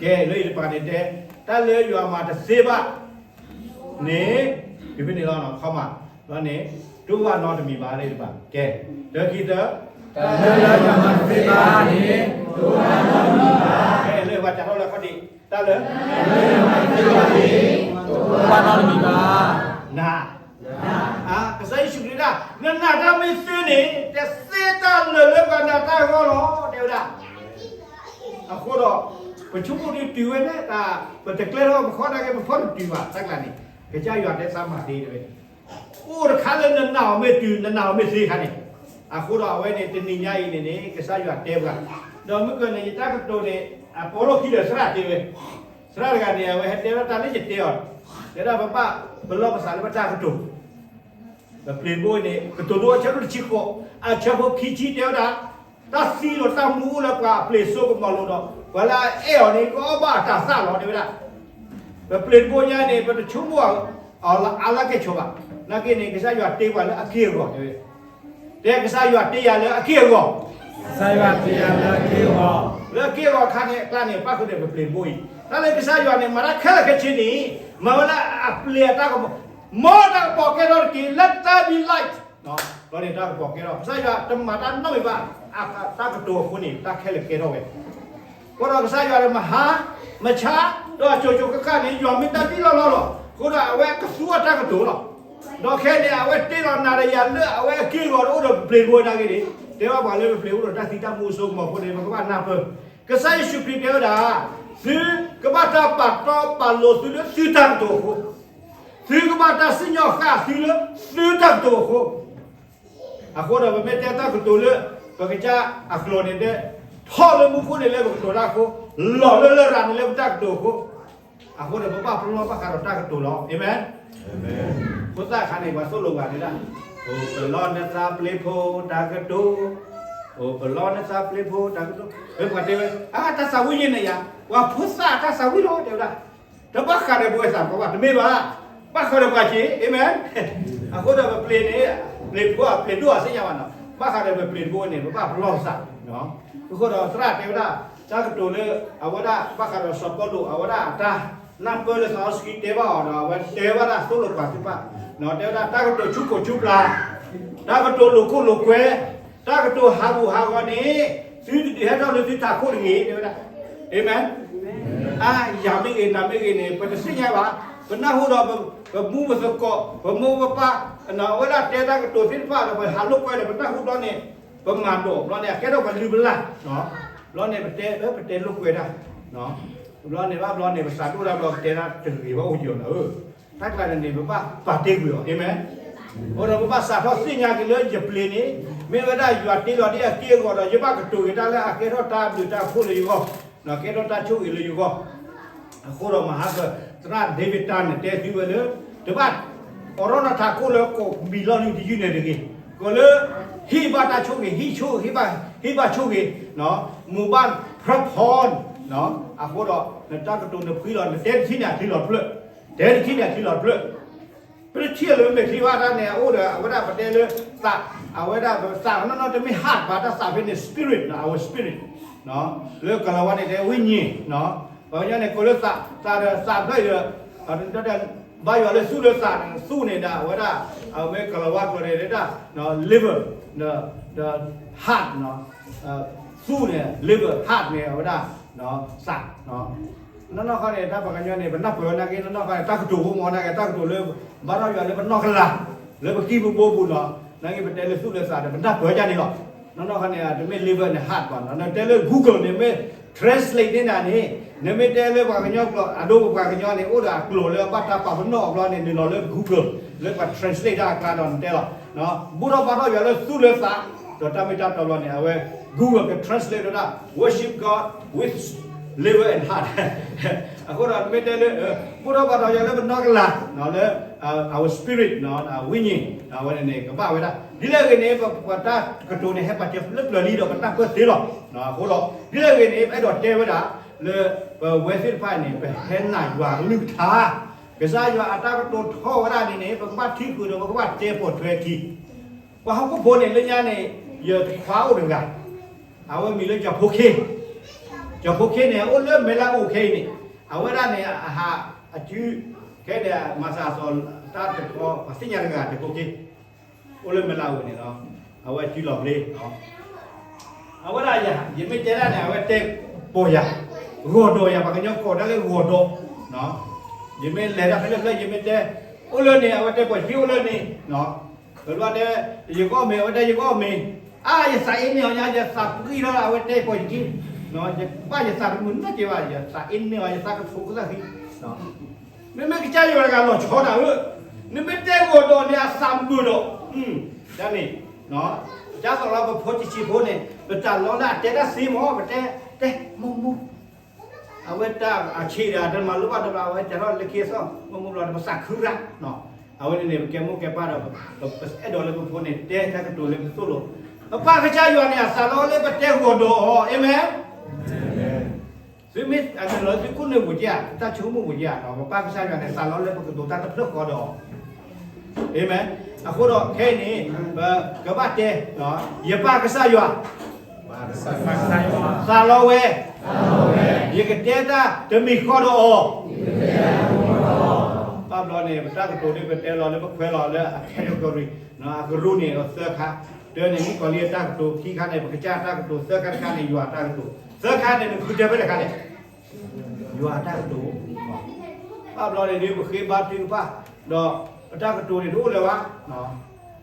ကဲ လၢအံၤတပၤန့ၣ်တဲ, တၢ်လၢယွၤမၤတသ့ဘၣ်န့ၣ် တုၤဖဲန့ၣ်လီၤ ခီမး, ဘျီန့ၣ် တအိၣ်ဘၣ်နီတမံၤဘၣ်လၢအံၤတပၤ. ကဲ တၢခံသၢ တၢ်လၢယွၤမၤတသ့ဘၣ်န့ၣ် တအိၣ်ဘၣ်နီတမံၤဘၣ်. ကဲ လၢပှၤစးထီၣ်လၢခီၣ်ဒ့း, တၢ်လၢ တၢ်လၢယွၤမၤတသ့ဘၣ်န့ၣ် တအိၣ်ဘၣ်နီတမံၤဘၣ်. နၤ ကစၢ်ယ့ၣ်ၡူးခရံာ်ဒၣ် နနာ်တၢ်မ့ၢ်သ့န့ၣ် တသ့တၢ်လၢာ်လၢပှၤနာ်တၢ်အဂီၢ်လီၤ တဲဝဲဒၣ်. အဃိဒီး ပဆိကမိၣ်ဒ်တုၤဝဲန့ၣ် တၢ် ပတကျဲထီၣ်ပခီၣ်နာ်က့ ပဖီၣ်တတုၤဘၣ် တၢ်ကျါန့ၣ် ကစၢ်ယွၤတဲသးမၤသ့တဲဝဲန့ၣ် အိၣ်တခါလၢနနာ်အီၤမ့ၢ်တုၤ နနာ်အီၤမ့ၢ်သ့ခါန့ၣ်, အဃိဒီးအဝဲန့ၣ် တနံၤညါအံၤန့ၣ်န့ၣ် ကစၢ်ယွၤတဲပှၤ, ဒီးမုၢ်ကၢန့ၣ် ယတၢ်ကတိၤန့ၣ် အပိာ်လိာ်ခံဒီးသရၣ်တဲဝဲ, သရၣ်တဂၤန့ၣ် အဝဲဟဲတဲထီၣ်တၢ်လၢယတဲအီၤ, တဲဒၣ်ပဘၣ် ပလီၢ်ပသးလၢပတၢ်ကတိၤ ပပျ့ၤဘိအံၤန့ၣ် ကတိၤဒိအဆၢဒိၣ်တဆံဃိး အဆၢဖိခံဆံတဲဝဲဒၣ်, တၢ်သံဒီးတၢ်မူအိၣ်လၢပှၤအပျ့ၤစိကမီၤလိၤဒီး ပှၤလၢအအဲၣ်အီၤန့ၣ် ကအီၣ်ဘၣ်အတၤသၣ်လီၤ တဲဝဲဒၣ်. ပပျ့ၤတဘိညါန့ၣ် ပတဆိကမိၣ်အီၤလၢအါလၢကဲၣ်ဆိးဘၣ်. နာ်က့န့ၣ် ကစၢ်ယွၤတ့ပှၤလၢအက့ၢ်အဂီၤတဲဝဲ, တဲကစၢ်ယွၤတ့ယၤလၢအက့ၢ်အဂီၤ, ကစၢ်ယွၤတ့ယၤလၢအက့ၢ်အဂီၤ, လၢအက့ၢ်အဂီၤအခါန့ၣ် အကျါန့ၣ် ပၣ်ဃုာ်ဒီးပပျ့ၤတဘိအံၤ, တၢ်လၢကစၢ်ယွၤန့ၣ် မၤတၢ်ခဲလၢာ်ခဲဆ့န့ၣ် မၤဝဲလၢအပျ့ၤအတၢ်ကမီၤ, မ်တၢ်ကပီၤကဲထီၣ်တက့ၢ် let there be light ဘျီန့ၣ်တၢ်ကပီၤကဲထီၣ်, ကစၢ်ယွၤတမၤတၢ်နီတမံၤဘၣ်, အတၢ်ကတိၤအဃိန့ၣ် တၢ်ခဲလၢာ်ကဲထီၣ်ဝဲ. အဃိဒီးကစၢ်ယွၤဒီးမဟါ, မဆါ, ဒီးအစိၤစိၤဃၣ်ဃၣ်န့ၣ် ယွၤမ့ၢ်တၢ်သံလီၤလီၤလီၤ. အဃိဒီးအဝဲကသူအတၢ်ကတိၤလီၤ. ဒီးခဲန့ၣ် အဝဲတ့လီၤနၤဒီးယၤလၢအဝဲအက့ၢ်အဂီၤဒီးအိၣ်ဒီးပပျ့ၤတဘိနာ်က့န့ၣ်, တဲဘၣ်ပှၤလၢပပျ့ၤအိၣ်ဒီးတၢ်သံတၢ်မူအစိကမီၤအဃိန့ၣ် ပကဘၣ်နၢ်ပၢၢ်. ကစၢ်ယ့ၣ်ၡူးခရံာ်တဲဝဲဒၣ်, သုကဘၣ်တၢ်ပာ်တီပာ်လိၤသုလၢသုတၢ်ကတိၤအဃိ သုကဘၣ်တၢ်စံၣ်ညီၣ်ဃၣ်သုလၢသုတၢ်ကတိၤအဃိ. အဃိဒီးပမ့ၢ်တဲတၢ်ကတိၤလၢ ပကစၢ်အကျိာ်န့ၣ်တဲ, ထီၣ်လၢမူခိၣ်န့ၣ်လၢပကတိၤတၢ်အဃိ, လီၤလၢလရာ်န့ၣ်လၢပတၢ်ကတိၤအဃိ. အဃိဒီးပဘၣ်ပလီၢ်ဘၣ်ဃးဒီးတၢ်ကတိၤလီၤ. အၤမ့ၣ်. ဖိသၣ်ခါန့ၣ် ပှၤသိၣ်လိပှၤဒၣ်, ပလီၢ်နသးပျ့ၤဖိတၢ်ကတိၤ, ပလီၢ်နသးပျ့ၤဖိတၢ်ကတိၤ, ပှၤတဲဝဲ, အတၢ်သးဝံၣ်ယဲန့ၣ်ယၤ, ပှၤဖိသၣ်အတၢ်သးဝံၣ်လီၤ တဲဝဲဒၣ်, တဘၣ်ဃးဒီးပဝဲသးပှၢ်ဘၣ်, တမ့ၢ်ဘၣ်, ဘၣ်ဃးဒီးပှၤက့ၤ, အၤမ့ၣ်, အဃိဒီးပပျ့ၤန့ၣ်, ပျ့ၤဖိအပျ့ၤဒိၣ်အသ့ၣ်ညါဘၣ်နီၤ, ဘၣ်ဃးဒီးပပျ့ၤတဘိန့ၣ် ပဘၣ်ပလီၢ်ပသး, အဃိဒီးသရၣ်တဲဝဲဒၣ်, တၢ်ကတိၤလၢ, အဝဲဒၣ်ဘၣ်ဃးဒီးစီၤပီလူး အဝဲဒၣ်အတၢ် နၢ်ပၢၢ်လၢသးစီဆှံတဲဘၣ်အီၤဒီး အဝဲတဲဘၣ်ဒၣ်သိၣ်လိပှၤသ့ၣ်တဖၣ်, တဲဝဲဒၣ်တၢ်ကတိၤဆူၣ်ကိာ်ဆူၣ်ပျၢ်, တၢ်ကတိၤလိာ်ခိၣ်လိာ်ကွဲ, တၢ်ကတိၤဟးဂူာ်ဟးဂီၤန့ၣ်, သုတဒုးဟဲထီၣ်လၢသုထးခိၣ်တဂ့ၤ တဲဝဲဒၣ်, အၤမ့ၣ်, အါယၤမ့ၢ်ဂ့ၤ နၤမ့ၢ်ဂ့ၤန့ၣ် ပတသ့ၣ်ညါဘၣ်, ပနၢ်ဟူဒီးပမူပသကိး, ပမိၢ်ပပၢ်, အဝဲဒၣ်တဲတၢ်ကတိၤသ့ၣ်တဖၣ်ဒီး ပဟးလိာ်ကွဲဒီး ပနၢ်ဟူဘျီန့ၣ်, ပမၤဒိးဘျီန့ၣ် အကဲထီၣ်ပှၤလုၢ်ပလၢ်, ဘျီန့ၣ်ပတဲ, ပတဲလိာ်ကွဲဒၣ်, ဘျီန့ၣ်ဘၣ်ဘျီန့ၣ် ပသးဒိၣ်ဒၣ်ဘျီ ပတဲဒၣ်တဂ့ၤဘၣ်အိၣ်က့ၤအီၤလီၤ, တၢ်ကျါန့ၣ်န့ၣ် ပဘၣ်ပာ်တ့ၢ်ကွံာ်အီၤ, အၤမ့ၣ်, အဃိဒီးပဘၣ်စးထီၣ်သ့ၣ်ညါက့ၤလၢယပျ့ၤန့ၣ်, မ့ၢ်ဝဲဒၣ်ယွၤတ့လီၤဒ်အက့ၢ်အဂီၤဒီး ယဘၣ်ကတိၤက့ၤတၢ်လၢအကဲထီၣ်တၢ်ဘျုးတၢ်ဖှိၣ်လၢယဂီၢ်, ကဲထီၣ်တၢ်ဆိၣ်ဂ့ၤလၢယဂီၢ် အဃိဒီးမဟါက သရၣ်ဒ့ဝံးတၢ်န့ၣ်တဲသုဝဲလၢ, တဘၣ်အိးထီၣ်နထးခိၣ်လၢကိးမံၤလီၢ်လံၤတယုၢ်န့ၣ်တဂ့ၤ, ကိးလၢ, ဟ့ၣ်ဘၣ်တၢ်ဆိၣ်ဂ့ၤ, ဟ့ၣ်ဆိၣ်, ဟ့ၣ်ဘၣ်ဆိၣ်ဂ့ၤ, မိၢ်ဘၣ်ဖျၢၣ်ဖီ, အဃိဒီး, နတၢ်ကတိၤနဖှံလီၤ နတဲတထံၣ်န့ၣ်အချံလီၤတဖျၢၣ်, တဲတထံၣ်န့ၣ်အချံလီၤတဖျၢၣ် ပတထံၣ်လၢမဲာ်ချံဘၣ်တၢ်န့ၣ် အအိၣ်ဒီးအဝဲဒၣ်ပတဲလၢသး, အဝဲဒၣ်ပသးနီၢ်နီၢ်တမ့ၢ် heart ဘၣ် တၢ်သးဖဲန့ၣ် spirit နီၤ our spirit, လၢကလၤဝါန့ၣ်တဲ ဝိညာဉ်, ပှၤကညီန့ၣ်ကိးလၢသး, သးဒီးသးဖျၢၣ်ဒီး, ဘါယွၤလၢသူၣ်လၢသးန့ၣ် သူၣ်န့ၣ်ဒီးအဝဲဒၣ်, အဝဲကလၤဝါကျိာ်န့ၣ်ဒၣ်, liver, ဒီး, heart, သူၣ်န့ၣ် liver, heart န့ၣ် အဝဲဒၣ်, သး နီၢ်နီၢ်ခီန့ၣ် တၢ်ပှၤကညီန့ၣ် ပနၢ်ပၢၢ်နာ်က့ နီၢ်နီၢ်ခီန့ၣ် တၢ်ကတိၤဖိမ့ၢ်နာ်က့ တၢ်ကတိၤလၢ, ဘါထီၣ်ယွၤလၢပနီၢ်ကလၤ, လၢပကံၢ်ပဘိပူၤနီၤ, နာ်က့ပတဲလၢသူၣ်လၢသးဒီး ပနၢ်ပၢၢ်ဒ်န့ၣ်လီၤ. နီၢ်နီၢ်ခီန့ၣ် တမ့ၢ် liver န့ၣ် heart ဘၣ်နီၤ, နတဲလၢ Google န့ၣ် မ့ၢ် translate န့ၢ်နၤန့ၣ်, နမ့ၢ်တဲလၢပှၤကညီကျိာ် အဒိပပှၤကညီန့ၣ် အိၣ်ဒီးအကျိာ်လၢအဘၣ်တၢ်ပာ်ပနီၣ်အဘျီန့ၣ် နုာ်လီၤလၢ Google လၢပှၤ translate တၢ်အကျါဒီးနတဲလီၤ. ဘူၣ်ထီၣ်ဘါထီၣ်ယွၤလၢသူၣ်လၢသး, ဒီးတၢ်မ့ၢ်တၢ်တီဘျီန့ၣ် အဝဲ Google က translate ဝဲဒၣ် worship God with liver and heart. အဃိဒီးမ့ၢ်တဲလၢ, ဘူၣ်ထီၣ်ဘါထီၣ်ယွၤလၢပနီၢ်ကလၤ, လၢ, our spirit, ဝိညာဉ်, အဝဲန့ၣ်န့ၣ် ကဘၣ်ဝဲဒၣ်. ဒ်လဲၣ်ဂ့ၤန့ၣ် ပတၢ်ကတိၤန့ၣ် ဟဲပာ်စၢၤလၢပျၢၤလံဒီးပနၢ်ပၢၢ်သ့လီၤ. အဃိဒီး, ဒ်လဲၣ်ဂ့ၤန့ၣ် ပအဲၣ်ဒိးတဲဝဲဒၣ်, လၢပဝဲသ့ၣ်တဖၣ်န့ၣ် ပဟဲနာ်ယွၤကလုၢ်ကထါ, ကစၢ်ယွၤအတၢ်ကတိၤထီၣ်ဝဲဒၣ်န့ၣ်န့ၣ် ပကဘၣ်ထံၣ်ဃုာ်ဒီးပကဘၣ်တဲပိာ်ထွဲခံ ပှၤဟီၣ်ခိၣ်ဖိန့ၣ်လၢညါန့ၣ်, ယခွါအိၣ်တဂၤ, အဝဲမံၤလၢကၠီၤဖိခ့, ကၠီၤဖိခ့န့ၣ် အိၣ်လၢမဲၢ်လးအိၣ်ခဲအံၤန့ၣ်, အဝဲဒၣ်န့ၣ် အဟးအစု, ခဲန့ၣ် မၤသးအသီတၢ်တခီ ပှၤသ့ၣ်ညါတဂၤ ကၠီၤဖိခ့, အိၣ်လၢမဲၢ်လးအိၣ်န့ၣ်လီၤ. အဝဲအစုလီၤဘျ့ အဝဲဒၣ်ယၤ ယမ့ၢ်တဲဒၣ်န့ၣ် အဝဲတဲပိာ်ယၤ, ဂီၤဒီးယၤ ပှၤကညီကိးဒၣ်လၢဂီၤဒီး, ယမ့ၢ်လဲၤတၢ်ဖဲလဲၣ်ဖဲလဲၣ် ယမ့ၢ်တဲ, အိၣ်လၢန့ၣ် အဝဲတဲပိာ်ယခံအိၣ်လၢန့ၣ်, ပဘၣ်တဲ, ယကအီၣ်မ့ၤ အဝဲတဲယကအီၣ်မ့ၤ, အါ ယသးအ့န့ၢ်အီၤညါ ယသးပှံၢ်ထီၣ် အဝဲတဲပိာ်ယခံ, ယဘၣ်ယသးတမုာ်နီတကဲဘၣ် ယသးအ့န့ၢ်အီၤ ယသးကဖိကသၣ်ဃံ မ့မ့ၢ်ကစၢ်ယွၤတဂၤလီၤဆီဒၣ်ဧၢ, နမ့ၢ်တဲဂီၤဒီးန့ၣ် အသးမုာ်ဒီး, တၢ်န့ၣ်, ကၢ်သိးလီၤပဖိဆံးဆံးဖိန့ၣ် ပတၢ်လီလၢအတဲတၢ်သ့မ့ၢ် ပတဲ, တဲ, မိၢ်မိၢ်, အဝဲတၢ်အဆံးဒီး တမၤလိဘၣ်တဘၣ် အဝဲစးထီၣ်လၢခံအသီၣ် မိၢ်မိၢ်ဘျီ ပသးခုရၣ်, အဝဲန့ၣ်န့ၣ် ပကဲမိၢ်ကဲပၢ်ဒီး, ပအဲၣ်ဒိးလၢပဖိန့ၣ် တဲတၢ်ကတိၤလၢပသိၣ်လိ, ပပၢ်ကစၢ်ယွၤန့ၣ် အသးလီလၢပတဲဂီၤဒီးအီၤ အၤမ့ၣ် သုမ့ၢ်အနုာ်လီၤသုကိးနၢ်ပူၤက့ဧါ တၢ်ဆိကမိၣ်ပူၤက့ဧါ, ပပၢ်ကစၢ်ယွၤန့ၣ် သးလီလၢပကတိၤတၢ်တဖျၢၣ်ဃီဒီး, အၤမ့ၣ်, အဃိဒီးခဲအံၤန့ၣ်, ပကဘၣ်တဲ, ယပၢ်ကစၢ်ယွၤ, သးလီဝဲ, ယကတဲတၢ်တမံၤဃီဒီးအီၤ, ဘၣ်ဘျီန့ၣ် ပတၢ်ကတိၤဒ်ပတဲလီၤလၢပခွဲးလီၤလၢအ category, အကရူၢ်န့ၣ်သၢခါ, တၢန့ၣ်မ့ၢ်ကီၤလံအတၢ်ကတိၤ, ခံခါန့ၣ် ပကစၢ်အတၢ်ကတိၤ, သၢခါတခါန့ၣ် ယွၤအတၢ်ကတိၤ, သၢခါန့ၣ် နဃုထၢဖဲလဲၣ်ခါလဲၣ် ယွၤအတၢ်ကတိၤ, ဘၣ်ဘျီန့ၣ်ဒ်ပဃ့ဘါထုကဖၣ်, ဒီးပတၢ်ကတိၤန့ၣ်တအိၣ်လၢၤဘၣ်,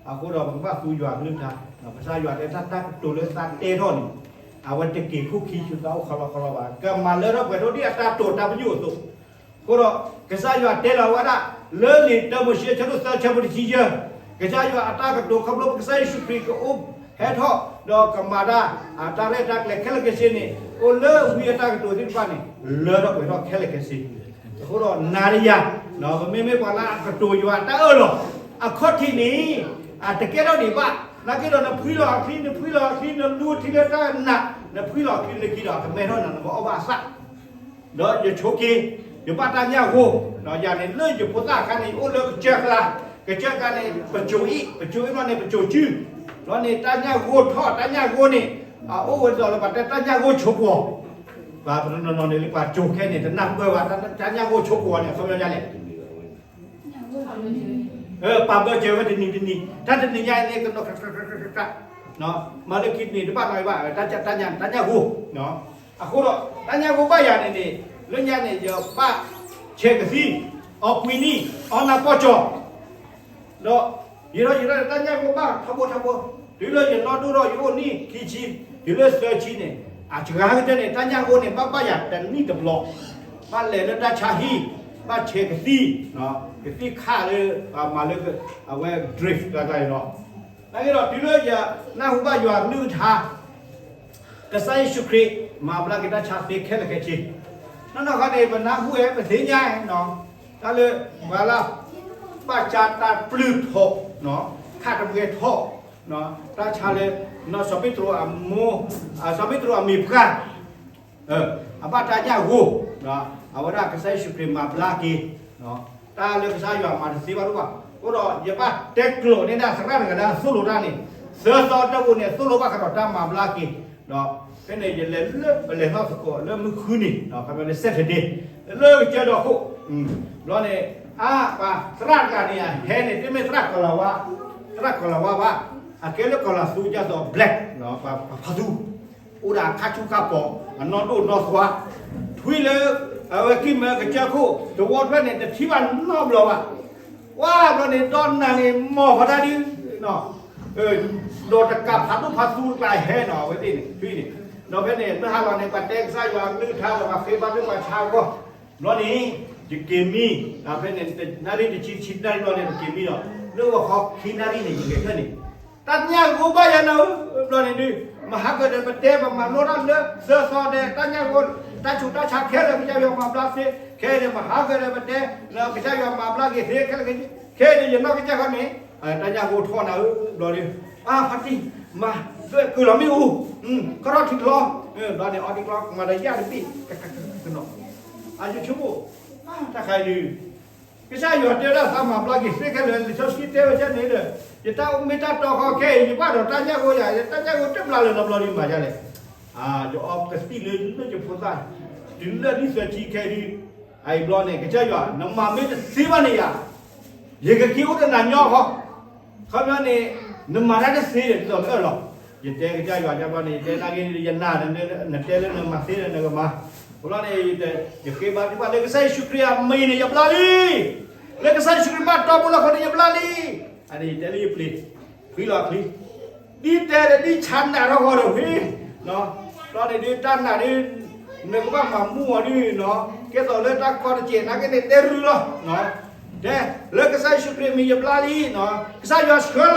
အဃိဒီးပကဘၣ်သူယွၤကလုၢ်ကထါ, ကစၢ်ယွၤတဲတၢ်တၢ်ကတိၤလၢသးတဲထီၣ်န့ၣ်, အဝဲတက့ၤခိၣ်ခံဆူသးအိၣ်ခီလီခီလီဘၣ်, ကမၤလၢထီၣ်ပှဲၤထီၣ်ဒ်အတၢ်တိာ်တၢ်ပညိၣ်အသိး, အဃိဒီး, ကစၢ်ယွၤတဲလီၤဝဲဒၣ်, လၢလံာ်တၢမိၤၡ့အဆၢဒိၣ်သၢဆၢဖိတဆံယဲၢ်, ကစၢ်ယွၤအတၢ်ကတိၤခီဖျိပကစၢ်ယ့ၣ်ၡူးခရံာ်ကအိၣ်ဟဲထီၣ်, ဒီးကမၤတၢ်, အတၢ်ရဲၣ်တၢ်ကျဲၤခဲလၢာ်ခဲဆ့န့ၣ်, အိၣ်လၢဝံအတၢ်ကတိၤသ့ၣ်တဖၣ်န့ၣ်, လၢထီၣ်ပှဲၤထီၣ်ခဲလၢာ်ခဲဆ့, အဃိဒီးနၤဒီးယၤ, ပမ့မ့ၢ်ပှၤလၢအကတိၤယွၤအတၢ်အၢၣ်လီၤ, အခီၣ်ထံးန့ၣ်, တကဲထီၣ်ဒံးဘၣ်, နာ်က့ဒီးနဖှံလီၤအချံ, နဖှံလီၤအချံ, နလူထံလၢတၢ်နာ်, နဖှံလီၤအချံလၢခံဒီး ကမဲထီၣ်နၤ နကအီၣ်ဘၣ်အသၣ်, ဒီးယဆိးက့ၤ, ယဘၣ်တၢ်ညၣ်ဂိၢ်, ဒီးယၤန့ၣ် လၢယဖိသၣ်အခါန့ၣ် ယအိၣ်လၢကစၢၢ်ကျါ, ကစၢၢ်ကျါန့ၣ် ပစိၤအံၣ်, ပစိၤအံၣ်ဘျီန့ၣ် ပစိၤစု, ဘျီန့ၣ် တၢ်ညၣ်ဂိၢ်ထီၣ်, တၢ်ညၣ်ဂိၢ်န့ၣ် အအိၣ်ဝဲဒၣ်လၢပှၤတဲတၢ်ညၣ်ဂိၢ်ဆိးကဝီၤ, ပှၤတနီၤနီၤန့ၣ် လၢပှၤစိၤခဲန့ၣ် တနၢ်ပၢၢ်ဘၣ် တၢ်ညၣ်ဂိၢ်ဆိးကဝီၤန့ၣ် အသီညါလဲၣ် ပာ်ဘၢစၢၤဝဲတနံၤတနံၤ, တၢ်တနံၤညါန့ၣ် ကနီၤ, မၤလၢခံတနံၤတဘၣ်နီဘၣ်, တၢ်ညၣ်, တၢ်ညၣ်ဂိၢ်, အဃိဒီး တၢ်ညၣ်ဂိၢ်ဘၣ်ယၤန့ၣ်န့ၣ် လၢညါန့ၣ် ယဘၣ်ဆဲးကသံၣ်, အီၣ်ကွံနံၣ်, အီနၢ်ပီၢ်ကၠီၣ် ဒီးယံာ်ထီၣ်ယံာ်ထီၣ်န့ၣ် တၢ်ညၣ်ဂိၢ်ဘၣ်ထီဘိထီဘိ, တုၤလၢယနီၢ်ဒိၣ်ထီၣ် ယအိၣ်နံၣ်ခံဆံ, တုၤလၢသၢဆံန့ၣ် အစှၤကတၢၢ်န့ၣ် တၢ်ညၣ်ဂိၢ်န့ၣ် ဘၣ်ဘၣ်ယၤတနံၣ်တဘျီ, ဘၣ်လဲၤလၢတၢ်ဆါဟံၣ်, ဘၣ်ဆဲးကသံၣ်, ကသံၣ်ခးလၢ မၤလၢ အဝဲ drift ကျါကျါန့ၣ်လီၤ. နာ်က့ဒီး တုၤလၢယနၢ်ဟူဘၣ်ယွၤအကလုၢ်ကထါ ကစၢ်ယ့ၣ်ၡူးခရံာ် မၤဘျါက့ၤတၢ်ဆါသ့ခဲလၢာ်ခဲဆ့, နီၢ်နီၢ်ခါန့ၣ် ပနၢ်ဟူဝဲ ပသ့ၣ်ညါနီၤ, တၢ်လၢ ပှၤလၢ ဘၣ်ဆါတၢ်ပျုၢ်ထီၣ်, ခးတပှဲၤထီၣ်, တၢ်ဆါလၢ နီၢ်စီၤပ့းတရူးအမိၢ်, စီၤပ့းတရူးအမံၤပှၢ်, အဘၣ်တၢ်ညၣ်ဂိၢ်, အဝဲဒၣ်ကစၢ်ယ့ၣ်ၡူးခရံာ်မၤဘျါက့ၤ တၢ်လၢကစၢ်ယွၤမၤတသ့ဘၣ်ဒိၣ်ဘၣ်. အဃိဒီး ယဘၣ်တဲကျိာ်န့ၢ်ဒၣ်သရၣ်တဂၤလၢအသိၣ်လိတၢ်န့ၣ်, သၢသီတၢ်ဂိၢ်န့ၣ် အသိၣ်လိဘၣ်ဃးဒီးတၢ်မၤဘျါက့ၤ, ဒီးဖဲန့ၣ် ယလဲၤလၢ ပလဲၤထီၣ်သကိးလၢမုၢ်ဃုနံၤ, ခီပညီလၢ Saturday လၢကစၢၢ်ဒီခိၣ်, ဘျီန့ၣ် အါ ပှၤသရၣ်တဂၤန့ၣ် အဟဲန့ၣ် တမ့ၢ်သရၣ်ကီၤလၤဝါ, သရၣ်ကီၤလၤဝါဘၣ်, အကဲလၢကီၤလၤသူဒ်သိး black, ပှၤဖါသူ အိၣ်ဒီးအခါဆူၣ်ခါပီၤ, အနီၢ်ဒိၣ်နီၢ်သွါ, ထွံၣ်လၢ အဝဲကံၢ်မၢကစၢၢ်ခိၣ် တဝီတဖျၢၣ်န့ၣ် တထံၣ်ဘၣ်နီတဘျီဘၣ်. ဝါဘျီန့ၣ် ဒီးနၤန့ၣ် မီၢ်ဖီတၢ်ဒု, ဒီးတကးဖးဒိၣ်ဖးသူတကျါဟဲနီၤ အဝဲသ့ၣ်န့ၣ် ထွံၣ်န့ၣ်, ဒီးဖဲန့ၣ် မုၢ်ဟါလီၤန့ၣ် ပှၤတဲကစၢ်ယွၤအကလုၢ်ကထါဒီး ပှၤဃ့ဘါထုကဖၣ်ဆါအဂီၢ်, ဘျီန့ၣ် ယက့ၤမံ, ဒီးဖဲန့ၣ် နၣ်ရံၣ်တဆံ တဆံတနၣ်ရံၣ်ဘျီန့ၣ် ပက့ၤမံဒီး လၢဂီၤခီခံနၣ်ရံၣ်န့ၣ် ယက့ၤဖျၢၣ်န့ၣ် တၢ်ညၣ်ဂိၢ်ဘၣ်ယၤနၤဧၢ, ဘျီန့ၣ်ဒုး မဟါကဒီးပတဲ ပမၤလိတၢ်လၢ သၢသီဒီး တၢ်ညၣ်ဂိၢ် တၢ်ဆူးတၢ်ဆါခဲလၢာ် ကစၢ်ယွၤမၤဘျါသ့, ခဲအံၤန့ၣ် မဟါကဒီးပတဲ ကစၢ်ယွၤမၤဘျါက့ၤသ့ ခဲလၢာ်ခဲဆ့, ခဲအံၤန့ၣ် ယနီၢ်ကစၢ်ခီန့ၣ် တၢ်ညၣ်ဂိၢ်ထီၣ်နၤဧၢ, ဘျီဒုး အါဖါတံၢ် မၤ ဒွဲၣ်ကုၢ်လီၤမ့ၣ်အူ, ကထီၣ်ထံချီ, ဘျီန့ၣ် အီထံချီ မၤဒီးယၣ်တဘ့ၣ်, ကနီၤ, အယဆိကမိၣ် တၢ်ခါအံၤဒုး ကစၢ်ယွၤတဲဒၣ်သးမၤဘျါက့ၤသ့ခဲလၢာ် လံာ်စီဆှံတဲဝဲဒ်န့ၣ်ဒီး ယတၢ်အိၣ်မ့ၢ်တၢ်တီဃီခဲအံၤ ယဘၣ်ဒီးတၢ်ညၣ်ဂိၢ်ယၤ ယတၢ်ညၣ်ဂိၢ်တဘျါလၢၤနီတဘျီဒုးမၤဒ်လဲၣ်, ယအီကသံၣ်လၢလၢယဖိသၣ် တုၤလၢနံၣ်သၢဆံခဲအံၤဒုး, အအံၤဘျီန့ၣ် ကစၢ်ယွၤ နမၤမ့ၢ်တသ့ဘၣ်န့ၣ်ယၤ ယကက့ၤအိၣ်ဒီးနၤညီဃီ, ခီပညီန့ၣ် နမၤတၢ်တသ့ဒီး ဒ်သိးနအၢၣ်လီၤ, ယတဲကစၢ်ယွၤ ယဘျီန့ၣ် ယတဲနာ်က့ ယနာ် နတဲလၢနမၤသ့ဒီးနကမၤ, ဘျီန့ၣ် ယဃ့ဘါထုကဖၣ်လၢကစၢ်ယ့ၣ်ၡူးခရံာ်အမံၤန့ၣ် ယဘျါလံ, လၢကစၢ်ယ့ၣ်ၡူးခရံာ်ဘၣ်တီဘိလီၤဃီန့ၣ် ယဘျါလံ, အန့ၣ်ယတဲလၢယပျ့ၤ, ဖှံလီၤချံ ဒ်တဲဒီးဒ်ဆါနးထီၣ်ဃီဒီးဝံၤ, ဘျီန့ၣ်ဒုး တၢ်နာ်ဒုး နကဘၣ်မၤမူအီၤဒုးနီၤ, ကဲသိးလၢတၢ်ကီတစဲးနာ်က့န့ၣ် တဲရူလီၤ, တဲ လၢကစၢ်ယ့ၣ်ၡူးခရံာ်အမံၤယဘျါလံ, ကစၢ်ယွၤဆှၢ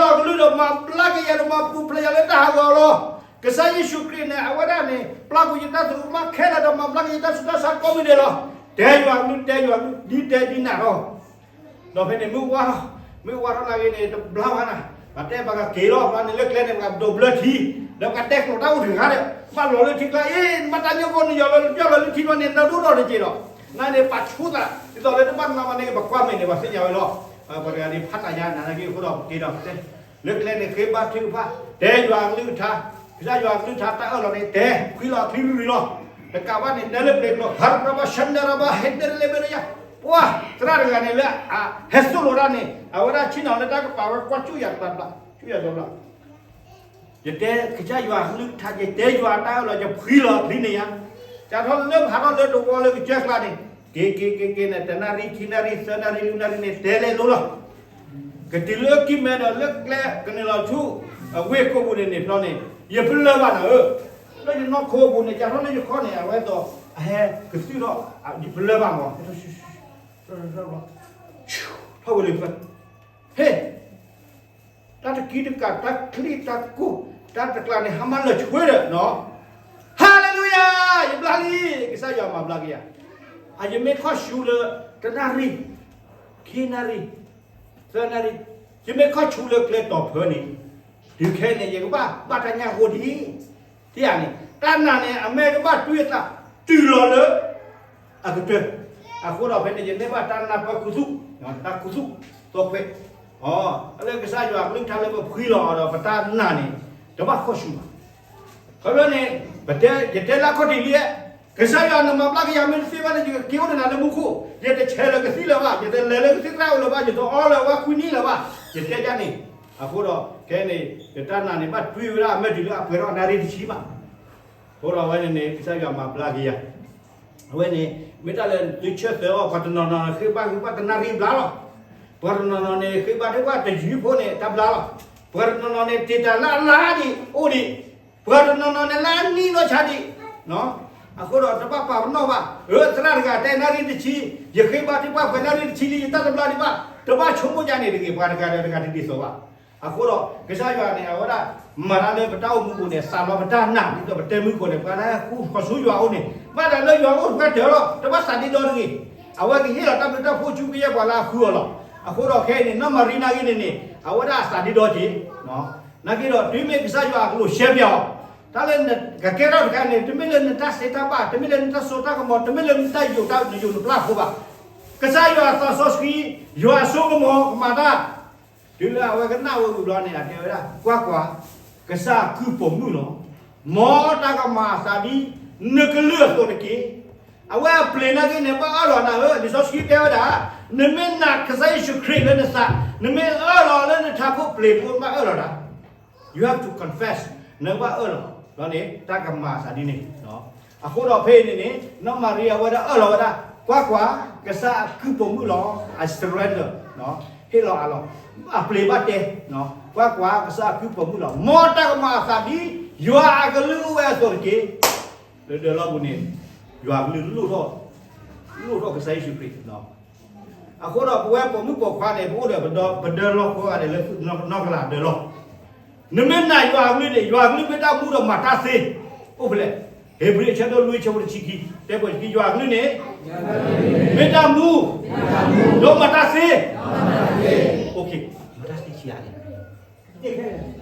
လီၤအကလုၢ်ဒီးမၤဘျါက့ၤယၤဒီးမၤပူၤဖျဲးယၤလၢတၢ်ဟးဂီၤလီၤ, ကစၢ်ယ့ၣ်ၡူးခရံာ်န့ၣ် အဝဲဒၣ်န့ၣ် ပျၢ်ကွံာ်ယတၢ်သရူးကမၣ်ခဲလၢာ်ဒီးမၤဘျါက့ၤယတၢ်ဆူးတၢ်ဆါကိးမုၢ်နံၤလီၤ, တဲယွၤအကလုၢ် တဲယွၤအကလုၢ် ဒ်တဲဒ်နာ်ထီၣ် ဒီးဖဲန့ၣ်မုၢ်ဝါထီၣ်, မုၢ်ဝါထီၣ်နာ်က့န့ၣ် တဘျါဘၣ်နၤ, ပှၤတဲပှၤကက့ၤလီၤ ဘျီန့ၣ်လၢကျဲန့ၣ် ပှၤဒိးဘျၢထံ, ဒီးပှၤတဲကျိာ်တၢ်အိၣ်တဂၤဒီး ဘၣ်လီၤလၢထံကျါ အ့ နဘၣ်တၢ်ညိၣ်ကိၢ်နယီၤလီၤ လၢပျီလီၤလၢထံဘျီန့ၣ် နဒိၣ်ထီၣ်တက့ၢ်ဒီး, နာ်န့ၣ် ပာ်ဆူၣ်သး ဒ်သိးလၢတဘၣ်နမၤန့ၣ် ပကွၢ်မဲာ်န့ၣ် ပှၤသ့ၣ်ညါဝဲလီၤ, ပှၤတဂၤန့ၣ် ဖးတၢ်ညါနၤနာ်က့အဃိဒီး ပက့ၤဒီးတဲ လၢကျဲန့ၣ် ဃ့ဘါထုကဖၣ် တဲယွၤအကလုၢ်ကထါ, ကစၢ်ယွၤအကလုၢ်ကထါတၢ်အၢၣ်လီၤန့ၣ် တဲ ဖှံလီၤချံရူၤရူၤလီၤ, တကးဘၣ်န့ၣ် တဲလၢပျ့ၤကျိာ် ဟးရဘၣ်ရှဲနဲရဘၣ် ဟဲနဲရလဲၣ်ဘဲရယါ, ပှၤ သရၣ်တဂၤန့ၣ်လၢအဟဲသိၣ်လိတၢ်န့ၣ် အဝဲဒၣ်ဆ့ၣ်နီၤလၢတၢ်ကပၤဝဲကွၢ်ကၠူၣ်ယၤတဘျီတဘျီ ကၠူၣ်ယၤတဘျီတဘျီ ယတဲကစၢ်ယွၤအကလုၢ်ကထါ ယတဲယွၤအတၢ်အၢၣ်လီၤ ယဖှံလီၤချံန့ၣ်ယါ, စးထီၣ်လၢဟးထီၣ်လၢတဝီလၢကစၢၢ်ကျါန့ၣ် က့ၤက့ၤက့ၤက့ၤန့ၣ် တနၣ်ရံၣ် ခံနၣ်ရံၣ် သၢနၣ်ရံၣ် လွံၢ်နၣ်ရံၣ်န့ၣ် တဲလဲၤလိၤလီၤ, ကတုၤလၢကံၢ်မဲဒီးလၢကျဲကနုာ်လီၤဆူ အဝ့ၢ်ကိာ်ပူၤန့ၣ်န့ၣ် ဖျီန့ၣ် ယပလၢၢ်ဘၣ်နၤဧၢ, လၢယနီၢ်ခိပူၤန့ၣ် စးထီၣ်လၢယခီၣ်န့ၣ် အဝဲသိး အဟဲကသုၣ်ထီၣ် ယပလၢၢ်ဘၣ်မး ထီၣ်ဝဲလၢဖျၢၣ် ဟ့ၣ် တၢ်တကံတကး တၢ်ချံတၢ်ကူၣ် တၢ်တကျါန့ၣ် ဟါမၢ်လၢာ်ဆှၢဒီးနီၤ, ဟါလ့လူယၤ, ယဘျါလံ, ကစၢ်ယွၤမၤဘျါက့ၤယၤ, အယမ့ၢ်ခီၣ်ဆူလၢ တနၣ်ရံၣ်, ခံနၣ်ရံၣ်, သၢနၣ်ရံၣ်, ယမ့ၢ်ခီၣ်ဆူလၢကျဲတီၤဖၢန့ၣ်, တ ဒုးခဲအံၤန့ၣ် ယကဘၣ်ဘၣ်တၢ်ညၣ်ဃိဒ်အံၤ, ထံၣ်ဧါန့ၣ် တၢ်နာ်န့ၣ် အမ့ၢ်ကဘၣ်တွံၢ်အသးတုၤလီၤလၢအကတၢၢ်. အဃိဒီးဖဲန့ၣ် ယန့ၢ်ဘၣ်တၢ်နၢ်ပၢၢ်ခူသူၣ်, တၢ်ခူသူၣ်သီခွဲး, အလၢကစၢ်ယွၤအကလုၢ်ကထါလၢပဖှံလီၤအီၤဒီး ပတၢ်နာ်န့ၣ် တဘၣ်ခီၣ်ဆူၣ်ဘၣ်. ခီဖျိန့ၣ် ပတဲ ယတဲလၢအခီၣ်ထံးလံ, ကစၢ်ယွၤနမၤဘျါက့ၤယၤ မ့ၢ်တသ့ဘၣ်န့ၣ် ယကက့ၤအိၣ်တနၤလၢမူခိၣ်, ယတဆဲးလၢကသံၣ်လၢၤဘၣ်, ယတလဲၤလၢကသံၣ်သရၣ်အိၣ်လၢၤဘၣ်, ယတအီလၢၤဝဲခွံနံၣ်လၢၤဘၣ်, ယတဲဒ်န့ၣ်. အဃိဒီး ခဲအံၤန့ၣ် ယတၢ်နာ်န့ၣ် ဘၣ်တွံၢ်ဝဲဒၣ်အမဲာ်တုၤလၢအပှဲၤထီၣ်နၣ်ရံၣ်တဆံဘၣ်. အဃိဒီးအဝဲန့ၣ်န့ၣ် ကစၢ်ယွၤမၤဘျါက့ၤယၤ အဝဲန့ၣ် မ့ၢ်တၢ်လၢသုဆၢသၢအီၤ ပှၤတနီၤနီၤန့ၣ် ဃ့ဘါဃ့ဘါတနၣ်ရံၣ်ဘျါလီၤ. ပှၤတနီၤနီၤန့ၣ် ဃ့ဘါတ့ၢ်ဘၣ်တယုၢ်ဖိန့ၣ် တၢ်ဘျါလီၤ. ပှၤတနီၤနီၤန့ၣ် တ့ၢ်တၢ်လၢအလါဒံးအိၣ်ဒံး, ပှၤတနီၤနီၤန့ၣ် လၢအနံၣ်နီၢ်ဆါဒံး. အဃိဒီးတဘၣ်ပာ်ပနီၣ်ဘၣ်, အၢ သရၣ်တဂၤတဲနၣ်ရံၣ်တဆံ, ယဃ့ဘါတ့ၢ်ဘၣ်ပှဲၤနၣ်ရံၣ်တဆံလံ ယတၢ်တဘျါဒံးဘၣ်, တဘၣ်ဆိကမိၣ်ဒ်န့ၣ်တဂ့ၤ, ပှၤတဂၤဒီးတဂၤတဒ်သိးဘၣ်. အဃိဒီး ကစၢ်ယွၤန့ၣ် အဝဲဒၣ် မၤတၢ်လၢပတၢ်အိၣ်မူပူၤန့ၣ် စးလီၤပတၢ်နာ် ဒ်သိးပတဲမုၢ်ခိၣ်န့ၣ် ပှၤလၢဃူဃီၤဆူယွၤအအိၣ်န့ၣ် ဘၣ်တၢ်လၢယွၤအိၣ်တဖၣ်တၢၢ်လီၤ, တဘၣ်သးဒ့ဒီတဂ့ၤ. အဝဲကဟ့ၣ်လီၤတၢ်ဘျုးတၢ်ဖှိၣ်ဆူကယဲၢ်ပှၤလၢအဃုအီၤလီၤ. အဃိဒီးခဲအံၤန့ၣ် နီၢ်မၤရံနာ်က့န့ၣ်န့ၣ် အဝဲဒၣ်အသးဒ့ဒီက့ၤ နာ်က့ဒီး တုၤမ့ၢ်ကစၢ်ယွၤအကလိၣ်ရှဲပၠးအီၤ, တၢ်လၢနကကဲထီၣ်တခါန့ၣ် တမ့ၢ်လၢနတၢ်စံးတၢ်ဘၣ်, တမ့ၢ်လၢနတၢ်စိတၢ်ကမီၤ, တမ့ၢ်လၢနတၢ်ယိးတၢ်ယိးနပျၢ်ဖိဘၣ်. ကစၢ်ယွၤသးစီဆှံ, ယွၤအစိကမီၤကမၤတၢ်, တုၤလၢအဝဲကနၣ်ဝဲဝံၤဘျီန့ၣ် အတဲဝဲဒၣ်, ကွၢ်ကွၢ်, ကစၢ်အကုၢ်ပိာ်မုၣ်လီၤ. မ်တၢ်ကမၤအသးဒ်နကလုၢ်အသိးတက့ၢ်. အဝဲအပျ့ၤနာ်က့န့ၣ် ဘၣ်အၢၣ်လီၤနၤဧၢ, လံာ်စီဆှံတဲဝဲဒၣ်, နမ့ၢ်နာ်ကစၢ်ယ့ၣ်ၡူးခရံာ်လၢနသး, နမ့ၢ်အၢၣ်လီၤလၢနထးခိၣ်ပျ့ၤဖိ နဘၣ်အၢၣ်လီၤတၢ် You have to confess, နဘၣ်အၢၣ်လီၤ, ဒီးန့ၣ် တၢ်ကမၤအသးဒ်န့ၣ်. အဃိဒီးဖဲအံၤန့ၣ်န့ၣ် နီၢ်မၤရံအဝဲဒၣ်အၢၣ်လီၤဝဲဒၣ်, ကွၢ်ကွၢ်, ကစၢ်အကုၢ်ပိာ်မုၣ်လီၤ, I surrender, ဟ့ၣ်လီၤအလီၤ, အပျ့ၤဘၣ်တဲ, ကွၢ်ကွၢ်, ကစၢ်အကုၢ်ပိာ်မုၣ်လီၤ, မ်တၢ်ကမၤအသးဒ် ယွၤအကလုၢ်အိၣ်ဝဲအသိးတက့ၢ်. လၢဒၢးလီၢ်ပူၤန့ၣ် ယွၤအကလုၢ်လိၣ်ထီၣ်, လိၣ်ထီၣ်ကစၢ်ယ့ၣ်ၡူးခရံာ် အဃိဒီးပဝဲပိာ်မုၣ်ပိာ်ခွါန့ၣ် ပအိၣ်ဒီးပဒၢးလီၢ်ကိးဂၤဒဲးလၢနီၢ်ကလးဒၢးလီၢ်, နမ့ၢ်နာ်ယွၤအကလုၢ်န့ၣ် ယွၤအကလုၢ်မ့ၢ်တၢ်မူဒီးမၤတၢ်သ့, အိၣ်ဖဲလဲၣ်, ဧ့ၤဘြံၤအဆၢဒိၣ်လွံၢ်ဆၢဖိတဆံခံ, တဲပှဲၤခံ, ယွၤအကလုၢ်န့ၣ် မ့ၢ်တၢ်မူ, ဒီးမၤတၢ်သ့, မၤတၢ်သ့ဆံးဧါ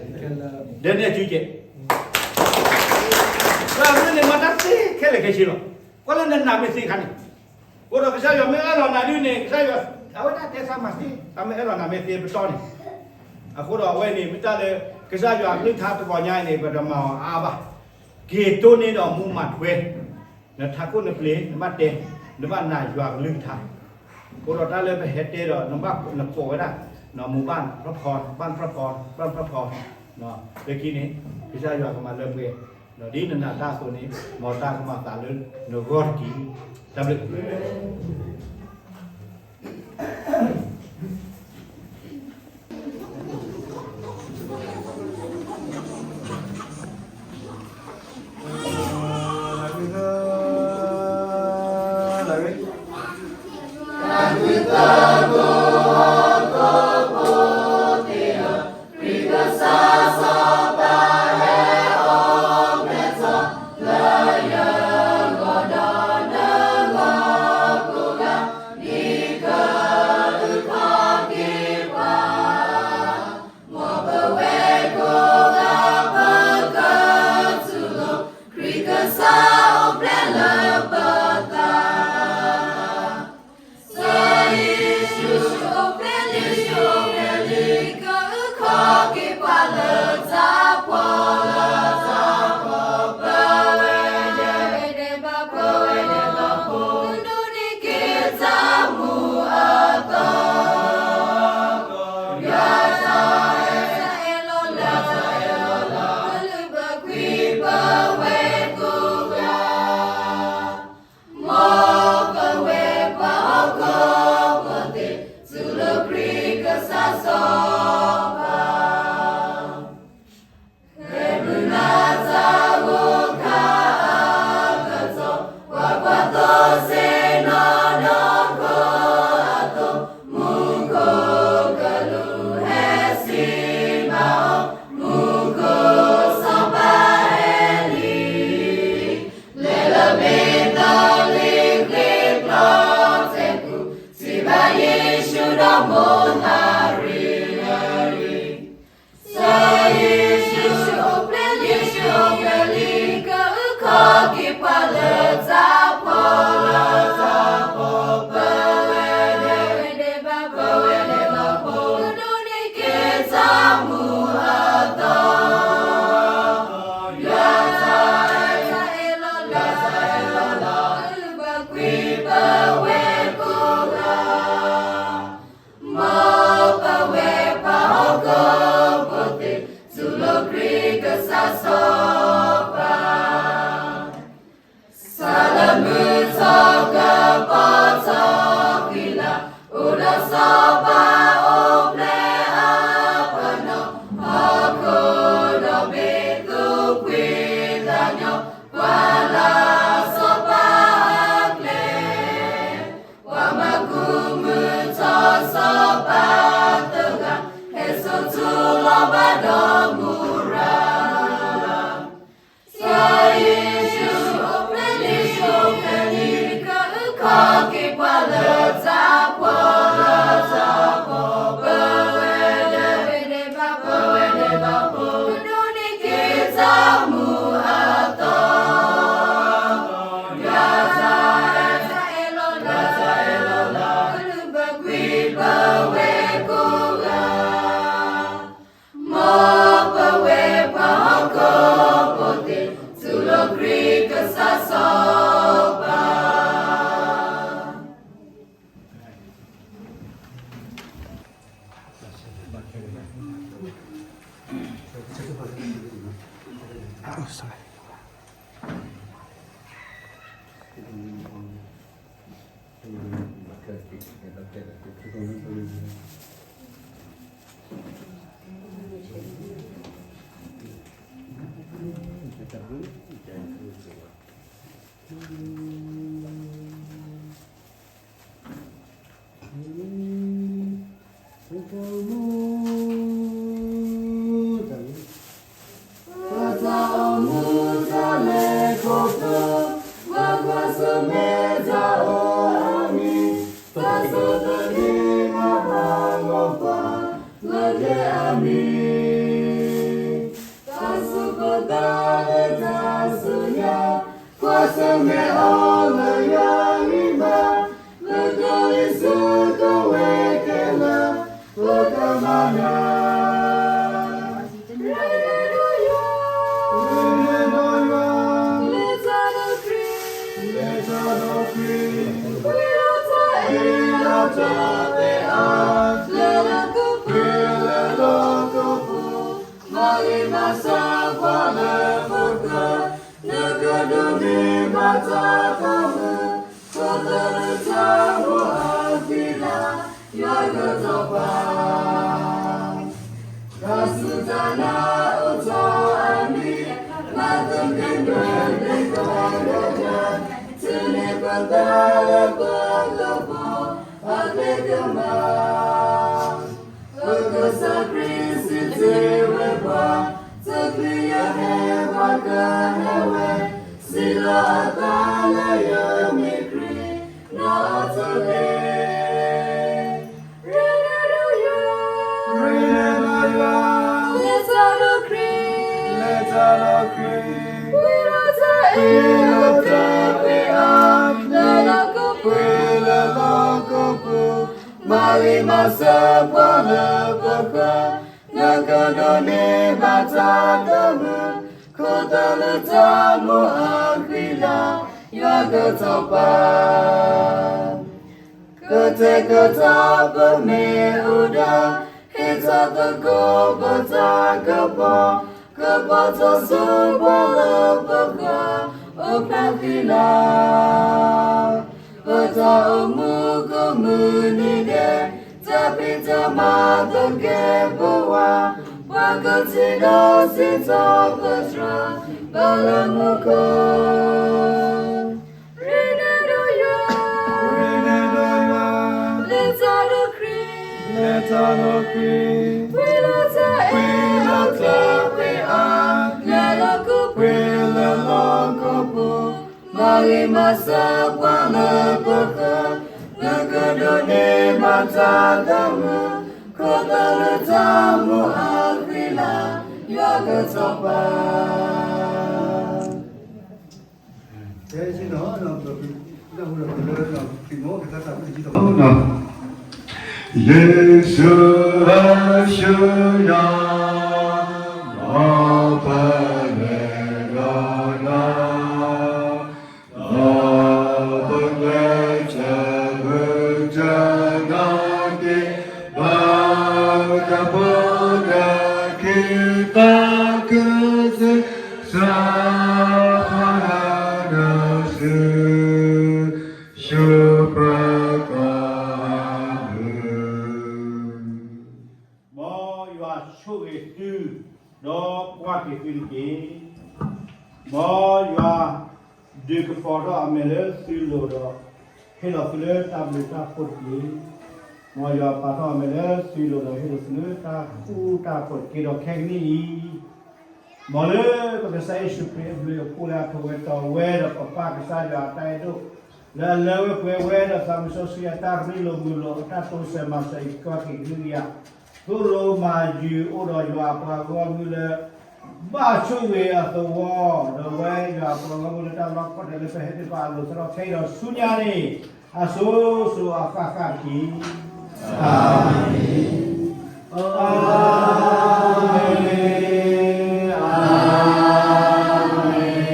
န့ၣ် ဒဲန့ၣ်အစုကဲ, ယွၤအကလုၢ်န့ၣ် မၤတၢ်သ့ခဲလၢာ်ခဲဆ့လီၤ. ကွၢ်လၢနနာ်မ့ၢ်သ့အခါန့ၣ်, အဃိဒီးကစၢ်ယွၤမ့ၢ်အၢၣ်လီၤနၤဒ်န့ၣ် ကစၢ်ယွၤ အဝဲဒၣ်တဲသးမၤသ့, သးမ့ၢ်အၢၣ်လီၤနၤမ့ၢ်သ့ပတီၢ်န့ၣ်, အဃိဒီးအဝဲန့ၣ် မ့ၢ်တၢ်လၢ ကစၢ်ယွၤအကလုၢ်ကထါတဂီၤညါအံၤန့ၣ် ပတမၤအီၤအါဘၣ်, က့ၤတိၢ်န့ၢ်ဒီးမူမၤထွဲ နထးခိၣ်နပျ့ၤ နဘၣ်တဲ, နဘၣ်နာ်ယွၤအကလုၢ်ကထါ, အဃိဒီးတၢ်လၢပဟဲတဲဒီး နဘၣ်နကိးဝဲဒၣ်, နမိၢ်ဘၣ်နဖျီၣ်ဖီ, ဘၣ်နဖျီၣ်ဖီ, ဘၣ်နဖျီၣ်ဖီ, လၢခံန့ၣ် ကစၢ်ယွၤကမၤလၢပှဲၤ, ဒ်နနာ်တၢ်အသိးန့ၣ် မ်တၢ်ကမၤအသးလၢနဂီၢ်တက့ၢ်. တၢ်ဘျုး ပှၤလၢစီၤပၤအကျဲ, ပှၤမၤကူၣ်မုာ်ထီၣ်စီၤပၤတဂၤ, ဟဲစိာ်ထူလီၤဘၣ်ဒီးမူရၤ စီၤယ့ၣ်ၡူးအိၣ်ဖျဲၣ်လံ အိၣ်ဖျဲၣ်လံ ကဟုကီၢ်က့ၤပှၤလၢတၢ်ဖှီၣ်လၢတၢ်ဖှီၣ်, ပဝဲဒၣ်, ပဝဲဒၣ်ဘၣ်ဖိ, ပဒိးန့ၢ်က့ၤတၢ်မူအသီ, ယွၤတၢ်အဲၣ်, တၢ်အဲၣ်လီၤလၢ, တၢ်အဲၣ်လီၤလၢ, ကလုၢ်ဘၢကွံာ်ပဝဲကိးဂၤ မ်ပဝဲပှၤဟီၣ်ခိၣ်ဖိသ့ၣ် တူၢ်လိာ်ခရံာ်ကစၢ်စီၤပၤ. ပတၢ်အိၣ်မူတၢ်လဲၤခီဖျိ, ပှၤကွၢ်ဆၢၣ်မဲာ်တၢ်အၢအမံၤ, တၢ်စိတၢ်ကမီၤဟးဂီၤပှၤ, လၢကျဲအမံၤ, တၢ်ဆိကမိၣ်သးလၢတၢ်ဆူညါ, ကွၢ်ဆၢၣ်မဲာ်အီၤလၢယွၤဂံၢ်ဘါ, လၢကီၢ်လၢစၢကီၢ်ဝဲခဲလၢာ်, ပကမၤနၢၤ ရ့ဒီးယွၤ, ရ့ဒီးယွၤ, လဲၤတၢ်ဒီးခရံာ်, လဲၤတၢ်ဒီးခရံာ်, ဝံလိတၢ်အ့ၣ်လိာ်တၢ်သ့ၣ်အါ, လဲၤလၢကပှ့ၤလၢလီၢ်ကပူၤ, မၤဂ့ၤမၤစၢ်ပှၤလၢပဃၢၤ, နကဒိးန့ၢ်ဘၣ်တၢ်သးမုာ်, ခီဖျိလၢတၢ်အိၣ်အဃံလၤ, ယွၤကထီၣ်ပှၤ တၢ်စူၢ်တၢ်နာ်အိၣ်ထီၣ်အမံၤ, မၤသဘျ့ဒွဲၣ်သ့ၣ်တဖၣ်ဒီးယွၤ, ထူန့ၢ်ပသးလၢပကပီၤ, အကျဲကမၤ, ပကစၢ်ခရံာ်စံးတ့ၢ်ဝဲပှၤ, တချုးယဟဲပှၤကဟဲဝဲ, စံးလီၤအသးလၢယမ့ၢ်ခရံာ်, နီၢ်အီၤတဂ့ၤ ရ့ဒီးယွၤ, ရ့ဒီးယွၤ, လဲၤတၢ်ဒီးခရံာ်, လဲၤတၢ်ဒီးခရံာ်, ဝံလိတၢ်အ့ၣ်လိာ်တၢ်သ့ၣ်အါ, လဲၤလၢကပှ့ၤလၢလီၢ်ကပူၤ, မၤဂ့ၤမၤစၢ်ပှၤလၢပဃၢၤ, နကဒိးန့ၢ်ဘၣ်တၢ်သးမုာ်, ခီဖျိလၢတၢ်အိၣ်အဃံလၤ, ယွၤကထီၣ်ပှၤ ကတဲာ်ကတီၤပမ့ၢ်အိၣ်ဒၣ်, ဟ့ၣ်ထီၣ်သကိးပတၢ်ကပီၤ, ကပီၤထီၣ်ဆိပှၤလၢပဃၢၤ, အိၣ်ဖျါဃံလၤ ပတၢ်အိၣ်မူကိးမုၢ်နံၤဒဲး, တၢ်ဖံးတၢ်မၤသကဲာ်ပဝး, ပှၤကထံၣ်ဒီးစံးထီၣ်ပတြၢၤ, ဘၣ်လၢမူခိၣ် ရ့ဒီးယွၤ, ရ့ဒီးယွၤ, လဲၤတၢ်ဒီးခရံာ်, လဲၤတၢ်ဒီးခရံာ်, ဝံလိတၢ်အ့ၣ်လိာ်တၢ်သ့ၣ်အါ, လဲၤလၢကပှ့ၤလၢလီၢ်ကပူၤ, မၤဂ့ၤမၤစၢ်ပှၤလၢပဃၢၤ, နကဒိးန့ၢ်ဘၣ်တၢ်သးမုာ်, ခီဖျိလၢတၢ်အိၣ်အဃံလၤ, ယွၤကထီၣ်ပှၤ ယ့ၣ်ၡူးအဆူယွၤ, မ်ပလဲၤဒီးနၤ, မ်ပကလဲၤဆၢဂ့ၤဆၢဝါက့ၤ, ဘၣ်တၢ်ဖိတၢ်လံၤ သးခုကစီၣ်, သးဖးဒၣ်နစု ဆူပကီၢ်မုၢ်, မ်ယွၤဆိၣ်ဂ့ၤသု, ဒီးကွၢ်က့ၤသုတက့ၢ်. မ်ယွၤ ယကပာ်ထီၣ်အမဲာ်လၢသုလိၤဒီး ဟ့ၣ်လီၤသုလၢတၢ်ဘျုးတၢ်ဖှိၣ်တက့ၢ်. မ်ယွၤပာ်ထီၣ်အမဲာ်လၢသုလိၤဒီး ဟ့ၣ်လီၤသုလၢတၢ်ဃူတၢ်ဖိးတက့ၢ်. ဒီးခဲကနံၣ်အံၤ မ်လၢပကစၢ်ယ့ၣ်ၡူးခရံာ်အဘျုးအဖှိၣ်လၢအထီၣ်ဝဲတီၤဝဲဒီး ပပၢ်ကစၢ်ယွၤအတၢ်အဲၣ်ဒိၣ် လၢအလၢဝဲပှဲၤဝဲဒီးသးစီဆှံအတၢ်ရ့လိာ်မုာ်လိာ် အတၢ်တိစၢၤမၤစၢၤအံၤ ကကွၢ်က့ၤကဟုကယာ် သိၣ်လိမၤယုၤအိၣ်ဒီးယွၤအပှၤဂီၢ်မုၢ်လၢ ဘၣ်ဆိၣ်ဂ့ၤအသဝီ, ဒီးဝဲယွၤအပှၤဂီၢ်မုၢ်လၢတၢ်လီၢ်ကိးဒဲးလၢပဟဲတ့ၢ်ပာ်အလိၤသရီခဲအံၤဒီးဆူညါန့ၣ် အစိၤစိၤအဃၣ်ဃၣ်တက့ၢ်. အၤမ့ၣ်, အၤမ့ၣ်, အၤမ့ၣ်, အၤမ့ၣ်.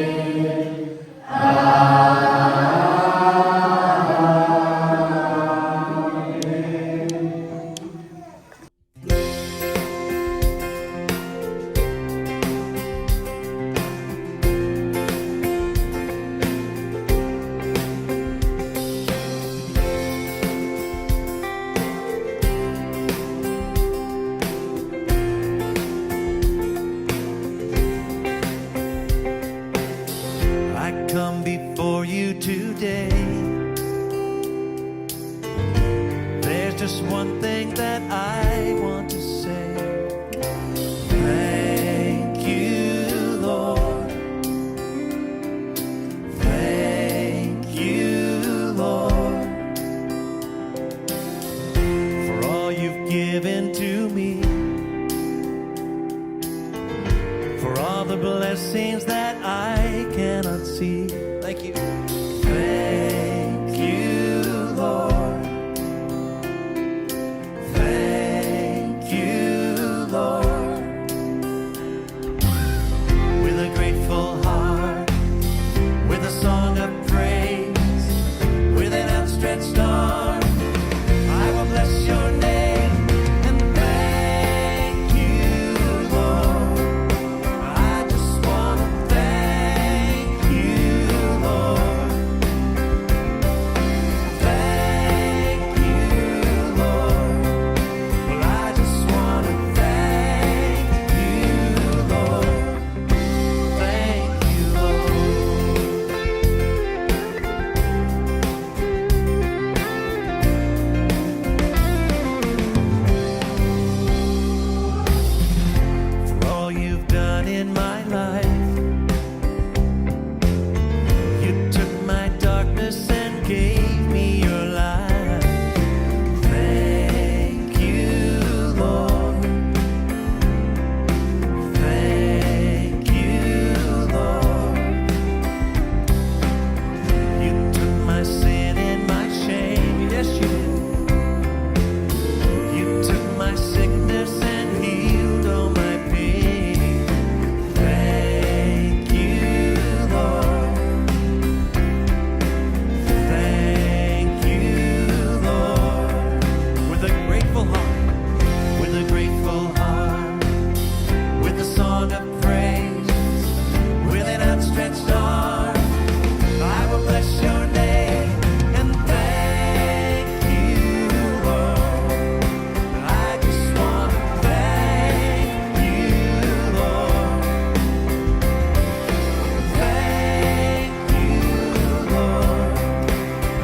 I come before you today. There's just one thing that I want to say. Thank you, Lord. Thank you, Lord, for all you've given to me, for all the blessings that I cannot see. Thank you. Thank you, Lord. Thank you, Lord. With a grateful heart, with a song of praise, with an outstretched arm, I will bless your name and thank you, Lord. I just wanna thank you, Lord. Thank you, Lord. Well, I just wanna thank you, Lord. Thank you, Lord. For all you've done in my life, you took my darkness and gave me your light. Thank you, Lord. Thank you, Lord. You took my sin and my shame, yes, you did. You took my sickness and healed all my pain. Thank you, Lord. Thank you, Lord. With a grateful heart, with a grateful heart, with a song of praise, with an outstretched arm, I will bless your name and thank you, Lord. I just wanna thank you, Lord. Thank you, Lord.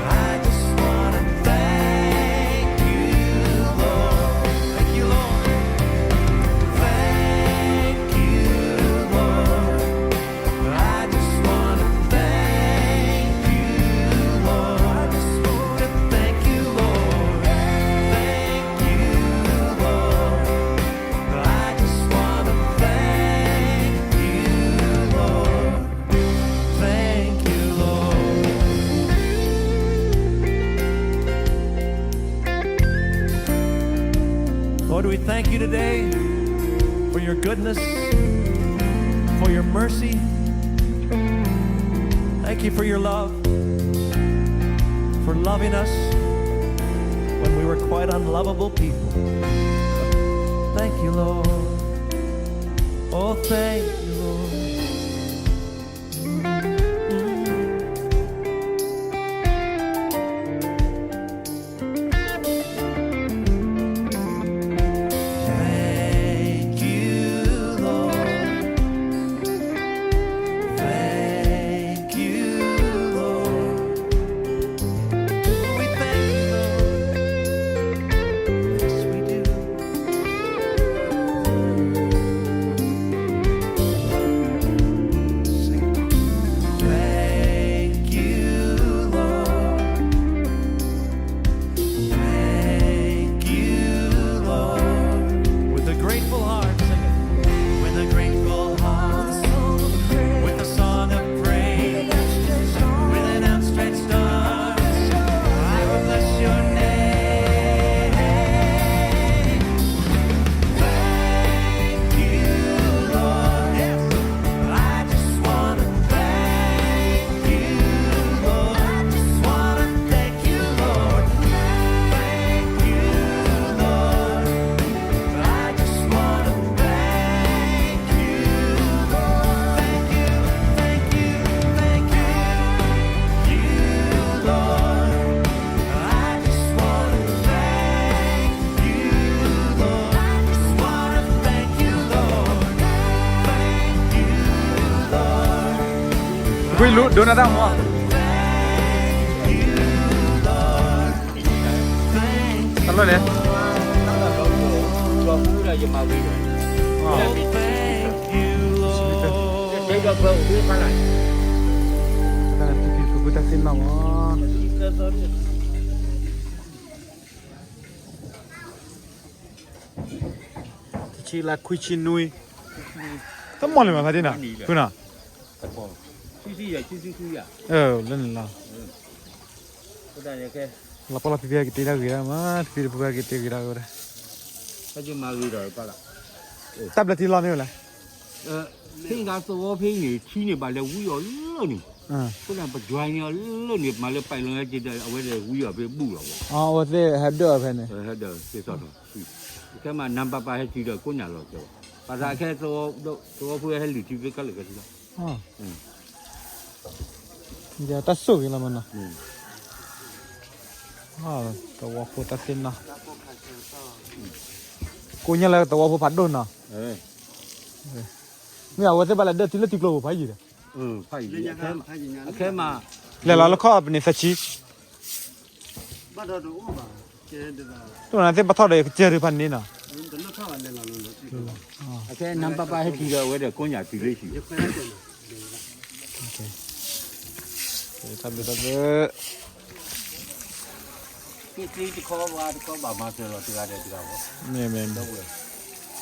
I just wanna thank you, Lord. Thank you, Lord. Thank you, Lord. I just wanna thank you, Lord. I just wanna thank you, Lord. Thank you, Lord. I just wanna thank you, Lord. Thank you, Lord. Lord, we thank you today for your goodness, for your mercy. Thank you for your love, for loving us when we were quite unlovable people. Thank you, Lord. Oh, thank you, Lord. Thank you, Lord. Thank you, ဝံလူဒိနတၢ်မီၤ, တၢ်လီၢ်န့ၣ်, တၢ်သ့ၣ်နီၣ်မီၤ, တဆံလါခွံဆံနွံ, တမီၢ်လံမးဖါတံၢ်နီၤ, ဖုနီၤ, လၢန့ၣ်လီၤ, လီၤပှီၢ်လီၤဖံဖံက့ၤတ့တၢ်ဂ့ၤဒၣ်မး, ဖံဖံတဖုက့ၤတ့ဂ့ၤဒၣ်ဝဲဒၣ်, တၢ်ဘျၢထံလီၤန့ၢ်ဝဲလဲၣ်, ဖဲသဝီဖဲန့ၣ် ထံန့ၣ်ဘၣ်လဲၤဝံအီၤလၢန့ၣ်, အဃိန့ၣ် ပ join န့ၢ်အီၤလၢန့ၣ် မၤလၢ pipeline က့ၤဒီးအဝဲဒီးဝံအီၤဖဲဘူၣ်လီၤဘၣ်, အဝဲသ့ၣ်ဟဲဒၢးအီၤဖဲန့ၣ်, ဟဲဒၢးက့ၤစီၣ်ထီၣ်, ခဲမးနါပၤပၤဟဲတုၤဒီးကိးညၣ်လီၤကဲဘၣ်, ပသးခဲသဝီဖိဟဲလုၢ်ထံဖဲကလၢာ်ခဲဆ့လီၤ, တၢ်ဆိၣ်ဂ့ၤလီၤမးနီၤ, သဝီဖိတၢ်သ့ၣ်နီၣ်, ကိးညၣ်လၢသဝီဖိဖးဒိၣ်နီၤ, မ့ၢ်အဝဲသ့ၣ်ဘၣ်လဲၤဒၢးထံလၢထံကျိပူၤဖးယံၤဒီး, အခဲမး, လဲၤလီၤလၢခီၣ်ပနံာ်သၢဆံ, တနသ့ၣ်ပထီၣ်ဒီးယကစၢၢ်ဒုးဖးန့ၣ်နီၤ, အခဲနါပၤပၤဟဲတုၤဒီးအဝဲဒီးကိးညၣ်တုၤလၢဟံၣ်, တၢ်ဘျုးတၢ်ဘျုး, တခီဘၣ်တခီဘၣ်မၤစၢၤလီၤတဂၤဒီးတဂၤဘၣ်, မ့ၢ်မ့ၢ်, က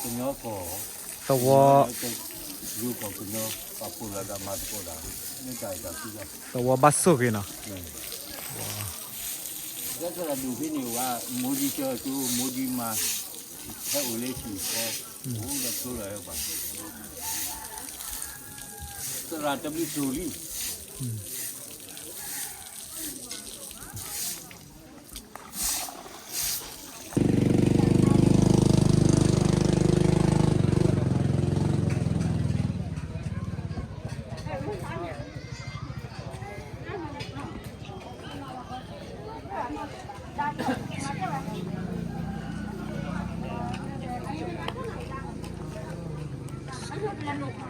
ညီကီၢ်, သဝီ, ယိၤကီၢ်ကညီ, ပာ်ဖှိၣ်လီၤဒီးမၤသကိးတၢ်, မ့ၢ်တၢ်အတၢ်ဖံးလီၤ, သဝီဘၣ်ဆိၣ်ဂ့ၤနီၤ, လၢသရၣ်ဒိၣ်ဖဲန့ၣ်ဝဲ, မိၢ်ဒံကၢကၠိ မိၢ်ဒံမၤ, ဟဲအိၣ်လၢဟံၣ်ဃီ, အိၣ်ဒီးကျိလီၤဟဲပှၤ, သရၣ်တဘျုးတိၢ်လံ, အ